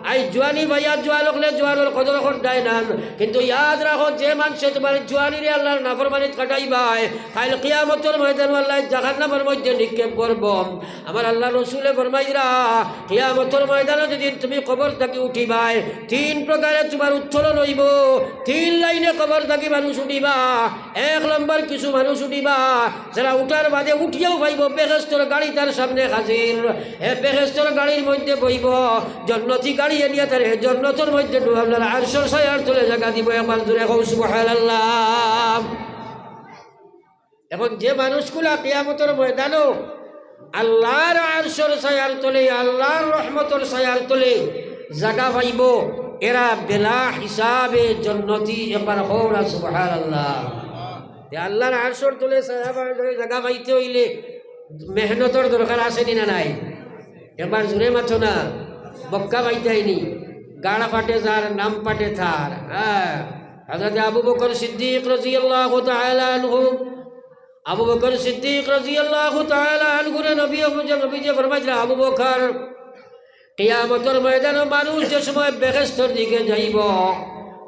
আইজ জুয়ানি পাইয়া জুয়ান অকলে জুয়ানর কদর করতায় না। কিন্তু ইয়াদ রাখো, যে মানষে তুমার জুয়ানিরে আল্লার নাফরমানিত কাটাইবায়, কাইল কিয়ামতর ময়দানো আল্লায় জাহান্নামর মধ্যে নিক্ষেপ করবো। আমার আল্লার রসুলে ফরমাইরা, কিয়ামতর ময়দানো যেদিন তুমি কবর থাকি উঠিবায়, তিন প্রকারে তুমার উত্তোলন অইবো, তিন লাইনে কবর থাকি মানুষ উঠিবা। এক নম্বর, কিছু মানুষ উঠিবা, যারা উঠার বাদে উঠিয়াও পাইবো, বেহেস্তর গাড়ি তার সামনে হাজির। হে বেহেস্তর গাড়ির মধ্যে বইবো, জন্নতি গাড়ি আনিয়া তারে জন্নতর মধ্যে ঢুকাইয়া আল্লার আরশর ছায়ার তলে জাগা দিবো। একবার জোরে কও সুবহানাল্লাহ। এখন যে মানুষগুলা কিয়ামতর ময়দানো আল্লার আরশর ছায়ার তলে, আল্লার রহমতর ছায়ার তলে জাগা পাইবো, এরা বেলা হিসাবে জন্নতি। একবার কও না সুবহানাল্লাহ। তে আল্লার আরশর তলে ছায়া পাওয়ার তলে জাগা পাইতে অইলে মেহনতর দরকার আছে নি না নাই? একবার জোরে মাতো না, বক্কা পাইতায় নি, গাড় ফাটে যার, নাম ফাটে তার। হ্যাঁ, হযরত আবু বকর সিদ্দিক রাদিয়াল্লাহু তাআলা আনহু, আবু বকর সিদ্দিক রাদিয়াল্লাহু তাআলা আনহুরে নবী, নবীজি ফরমাইলা, আবু বকর, কিয়ামতর ময়দানো মানুষ যে সময় বেহেস্তর দিকে যাইবো,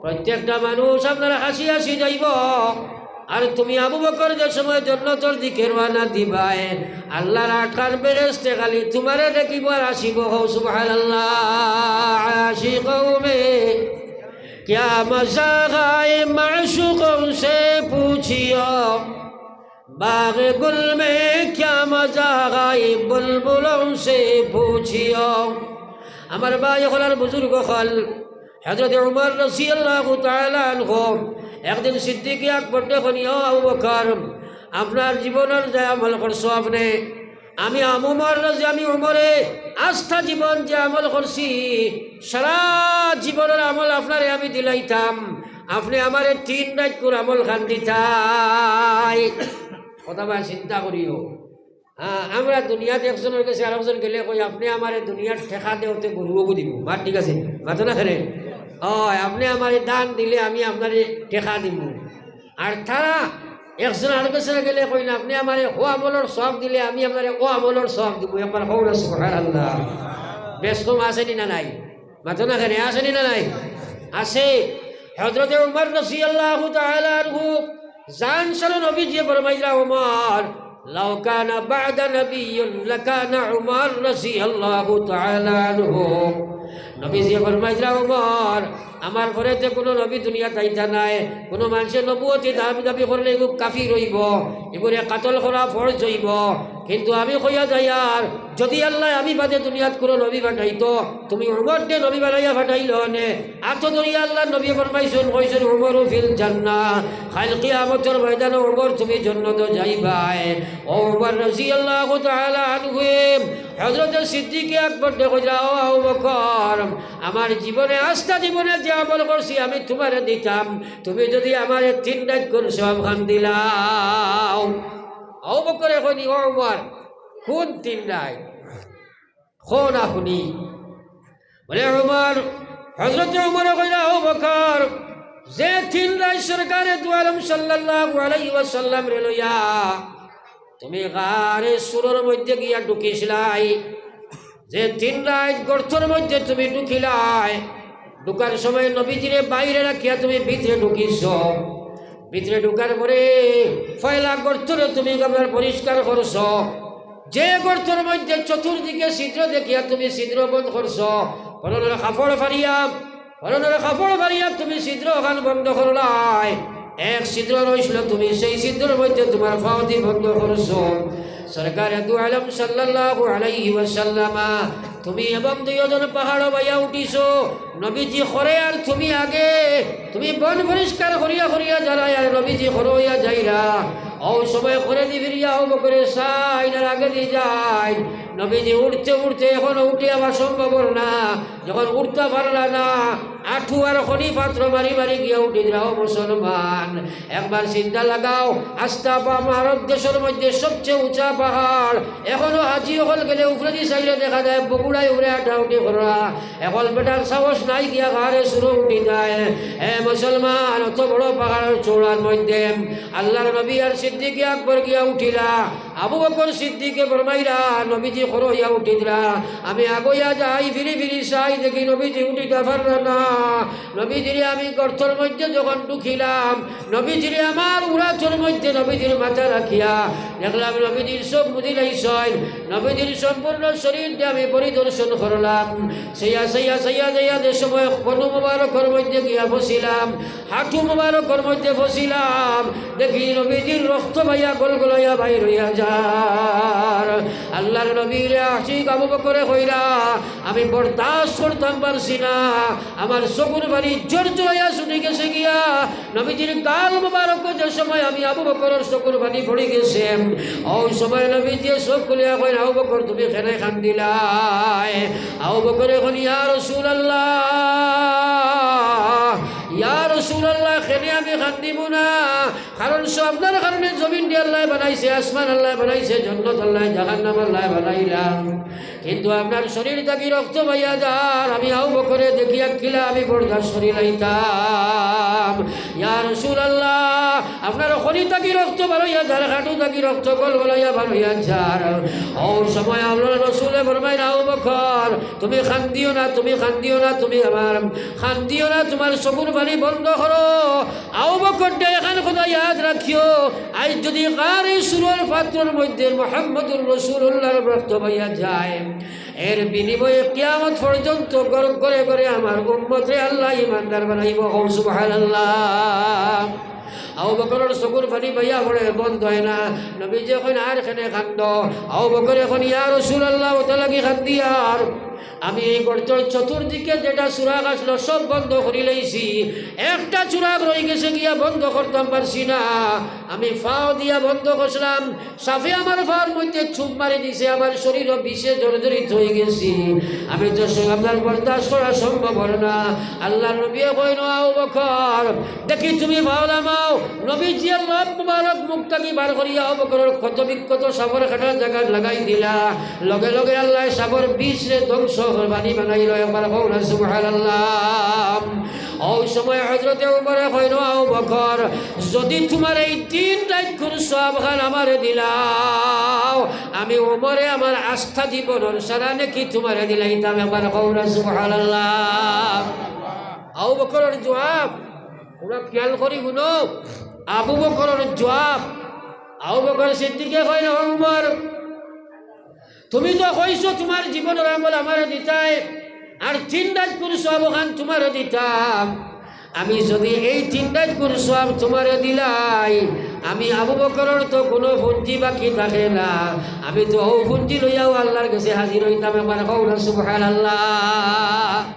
প্রত্যেকটা মানুষ আপনার হাসি হাসি যাইবো। আর তুমি আবু বকর যে সময় জন্নতর দিকে রওয়ানা দিবায়, আল্লার আটখান বেহেস্তে খালি তুমারে দেখিবো আর হাসিবো। কও সুবহানাল্লাহ। আশিকো মে কিয়া মজা আয়ে, মাশুকো সে পুছিও। باغ گل میں کیا مزہ آئی، بلبلوں سے پوچھیو۔ আমার ভাই অকল আর বুজুর্গ অকল, হযরত উমর রাদিয়াল্লাহু তাআলা আনহু একদিন সিদ্দিকে আকবররে কইন, ও আবু বকর, আপনার জীবনর যে আমল করছো আপনে, আমি আমুমর যে আমি উমরে আস্তা জীবন যে আমল করছি, সারা জীবনর আমল আপনারে আমি দিলাইতাম, আপনে আমারে তিন রাইতকুর আমলখান দিতায়।" কথা বা চিন্তা করিও। হ্যাঁ, আমরা দুনিয়াত একজনর গেছে আরকজন গেলে কই, "আপনে আমারে দুনিয়ার টেকা দেওতে গরুও দিমু।" মাত ঠিক আছে? মাতো না কেনে? অয়, "আপনে আমারে দান দিলে আমি আপনারে টেকা দিমু।" আর তারা একজন আরকজনর গেলে কইন, "আপনে আমারে অউ আমলর সওয়াব দিলে আমি আপনারে অউ আমলর সওয়াব দিমু।" একবার কও না সুবহানাল্লাহ। বেশ কম আছে নি না নাই? মাতো না কেনে? আছে নি না নাই? আছে। হযরতে উমর রাদিয়াল্লাহু তাআলা আনহু জান ছাড়া নবীজিয়ে ফরমাইরা, "উমর, লাউ কানা বা'দা নাবিয়্যুন লাকানা উমর রাদিয়াল্লাহু তাআলা আনহু।" নবীজিয়ে ফরমাইরা, "উমর, আমার পরে যে কুনু নবী দুনিয়াত আইতা নায়, কুনু মানষে নবুয়তি দাবি দাবি করলে ইগু কাফির অইবো, ইগুরে কাতল করা ফরজ অইবো। কিন্তু আমি কইয়া যাইয়ার, যুদি আল্লায় আমি বাদে দুনিয়াত কুনু নবী পাঠাইতো, তুমি উমররে নবী বানাইয়া পাঠাইলো নে।" আতো ধরিয়া আল্লার নবীয়ে ফরমাইছইন, কইছইন, "উমরু ফিল জান্নাহ।" কাইল কিয়ামতর ময়দানো উমর তুমি জন্নতো যাইবায়। অউ উমর রাদিয়াল্লাহু তাআলা আনহুয়ে হযরতে সিদ্দিকে আকবররে কইরা, "ও আবু বকর, আমার জীবনে, আস্তা জীবনে যে আমল করছি আমি তুমারে দিতাম, তুমি যুদি আমারে তিন রাইতকুর সওয়াবখান দিলাও।" আবু বকরে কইন, "ও উমর, কুন তিন রাইত? কও না হুনি।" বলে উমর, হযরতে উমরে কইরা, "ও বকর, যে তিন রাইত সরকারে দু আলম সাল্লাল্লাহু আলাইহি ওয়াসাল্লামরে লইয়া তুমি গারে সুরর মধ্যে গিয়া ঢুকিছলায়, যে তিন রাইত গর্তর মধ্যে তুমি ঢুকিলায়, ঢুকার সময় নবীজিরে বাইরে রাখিয়া তুমি ভিতরে ঢুকিছো, ভিতরে ঢুকার পরে পয়লা গর্তরে তুমি আপনার পরিষ্কার করছো, যে গর্তর মধ্যে চতুর্দিকে ছিদ্র দেখিয়া তুমি ছিদ্র বন্ধ করছো, পরনর কাপড় ফাড়িয়া, পরনর কাপড় ফাড়িয়া তুমি ছিদ্র অখান বন্ধ করলায়, এক ছিদ্র রইছিল, তুমি সেই ছিদ্রর মধ্যে তুমার পাওদি বন্ধ করছো।" সরকারে দু আলম সাল্লাল্লাহু আলাইহি ওয়াসাল্লামা, তুমি এবং দুইজন পাহাড়ো বাইয়া উঠিছো, নবীজি খরে আর তুমি আগে, তুমি বন পরিষ্কার করিয়া করিয়া যারায় আর নবীজি খরো অইয়া যাইরা। অউ সময় খরেদি ফিরিয়া আবু বকরে চাইন আর আগেদি যাইন। নবীজি উঠতে উঠতে এখনো উঠে আবার সম্ভব অর না, যখন উঠতা পারলা না, আঠু আর খনি পাথর মারি মারি গিয়া উঠিরা। ও মুসলমান, একবার চিন্তা লাগাও, আস্তা পা-, আরব দেশর মধ্যে সবচেয়ে উঁচা পাহাড়, এখনো হাজি অকল গেলে উপরেদি চাইলে দেখা যায় বগুড়ায় উপরে আটাউটি করা। অকল বেটার সাহস নাই গিয়া গারে সুরো উঠি যায়। এ মুসলমান, অত বড় পাহাড়র চূড়ার মধ্যে আল্লার নবী আর সিদ্দিকে আকবর গিয়া উঠিলা। আবু বকর সিদ্দিকে ফরমাইরা, নবীজি খরো অইয়া উঠিতরা। আমি আগইয়া যাই, ফিরি ফিরি চাই, দেখি নবীজি উঠিতা পাররা না। নবীজিরে আমি গর্তর মধ্যে যখন ঢুকিলাম, নবীজিরে আমার উরাতর মধ্যে নবীজির মাথা রাখিয়া দেখলাম নবীজির চোখ মুদিলাইছইন, নবীজির সম্পূর্ণ শরীরটা আমি পরিদর্শন করলাম। চাইয়া, চাইয়া, চাইয়া, চাইয়া যে সময় কনুই মুবারকর মধ্যে গিয়া ফছিলাম, হাঁটু মুবারকর মধ্যে ফছিলাম, দেখি নবীজির রক্ত বাইয়া গলগলাইয়া বাইর অইয়া যার। আল্লার নবীরে আশিক আবু বকরে কইরা, আমি বরদাস্ত করতাম পারছি না, আমার চকুর পানি জোর জোরাইয়া ছুটি গেছে গিয়া। নবীজির গাল মুবারকো যে সময় আমি আবু বকরর চকুর পানি পড়ি গেছে, অউ সময় নবীজিয়ে চোখ খুলিয়া কইন, "আবু বকর, তুমি কেনে কান্দিলায়?" আবু বকরে কইন, "ইয়া রাসূলুল্লাহ, ইয়া রাসূলুল্লাহ, কেনে আমি কান্দিমু না? কারণ সব আপনার কারণে জমিনটা আল্লায় বানাইছে, আসমান আল্লায় বানাইছে, জন্নত আল্লায়, জাহান্নাম আল্লায় বানাইলা।" কিন্তু আপনার শরীর থাকি রক্ত বাইয়া যার, আমি আবু বকরে দেখিয়া কিলা আমি বরদাস্ত করিলাইতাম। ইয়া রাসূলুল্লাহ, আপনার খনি থাকি রক্ত বার অইয়া যার, হাঁটু থাকি রক্ত গলগলাইয়া বার অইয়া যার। অউ সময় আল্লার রসুলে ফরমাইন, "আবু বকর, তুমি কান্দিও না, তুমি কান্দিও না, তুমি আমার কান্দিও না, তুমার চকুর পানি বন্ধ করো।" আবু বকর দে, এখান কথা ইয়াদ রাখিও, আইজ যুদি গারে সুরর পাথরর মধ্যে মুহাম্মদুর রাসূলুল্লাহর রক্ত বাইয়া যায়, এর বিনিময়ে কিয়ামত পর্যন্ত ঘর ঘরে ঘরে আমার উম্মতরে আল্লায় ইমানদার বানাইবো। কও সুবহানাল্লাহ। আবু বকরর চকুর পানি বাইয়া পড়ে, বন্ধ অয় না। নবীজিয়ে কইন, "আর কেনে কান্দো?" আবু বকরে কইন, "ইয়া রাসূলুল্লাহ, অতা লাগি কান্দিয়ার।" আমি এই গর্তর চতুর্দিকে যেটা সুরাখ আসলো, সব বন্ধ করি লাইছি। একটা সুরাখ রই গেছে গিয়া, বন্ধ করতাম পারছি না। আমি ফাও দিয়া বন্ধ করছিলাম, সাপে আমার ফাওর মধ্যে চুপ মারি দিছে, আমার শরীরও বিষে জর্জরিত হই গেছি। আমি তো সে আপনার বরদাস্ত করা সম্ভব হলো না। আল্লাহর নবী কইন, "আবু বকর, দেখি তুমি ফাও লামাও।" নবীজিয়ে লাফ মুবারক মুখ থাকি বার করিয়া আবু বকরর ক্ষত বিক্ষত সাপর কাটার জাগাত লাগাই দিলা। লগে লগে আল্লায় সাপর বিষরে ধ্বংস করি পানি বানাইলো। একবার কও না সুবহানাল্লাহ। ওই সময় হযরতে উমরে কইন, "আবু বকর, যদি তুমার এই তিন রাইতকুর সওয়াব খান আমারে দিলাও, আমি উমরে আমার আস্তা জীবনর সারা নেকি তুমারে দিলাইতাম।" একবার কও না সুবহানাল্লাহ। আবু বকরর জুয়াব, থুড়া খিয়াল করি হুনো, আবু বকরর জুয়াব। আবু বকর সিদ্দিকে কইন, "ও উমর, তুমি তো কইছো তুমার জীবনর আমল আমারে দিতায়, আর তিন রাইতকুর সওয়াব খান তুমারে দিতাম। আমি যদি এই তিন রাইতকুর সওয়াব তুমারে দিলাই, আমি আবু বকরর তো কুনু পুঞ্জি বাকি থাকে না, আমি তো অউ পুঞ্জি লইয়াউ আল্লাহর গেছে হাজির অইতাম।" একবার কও না সুবহানাল্লাহ।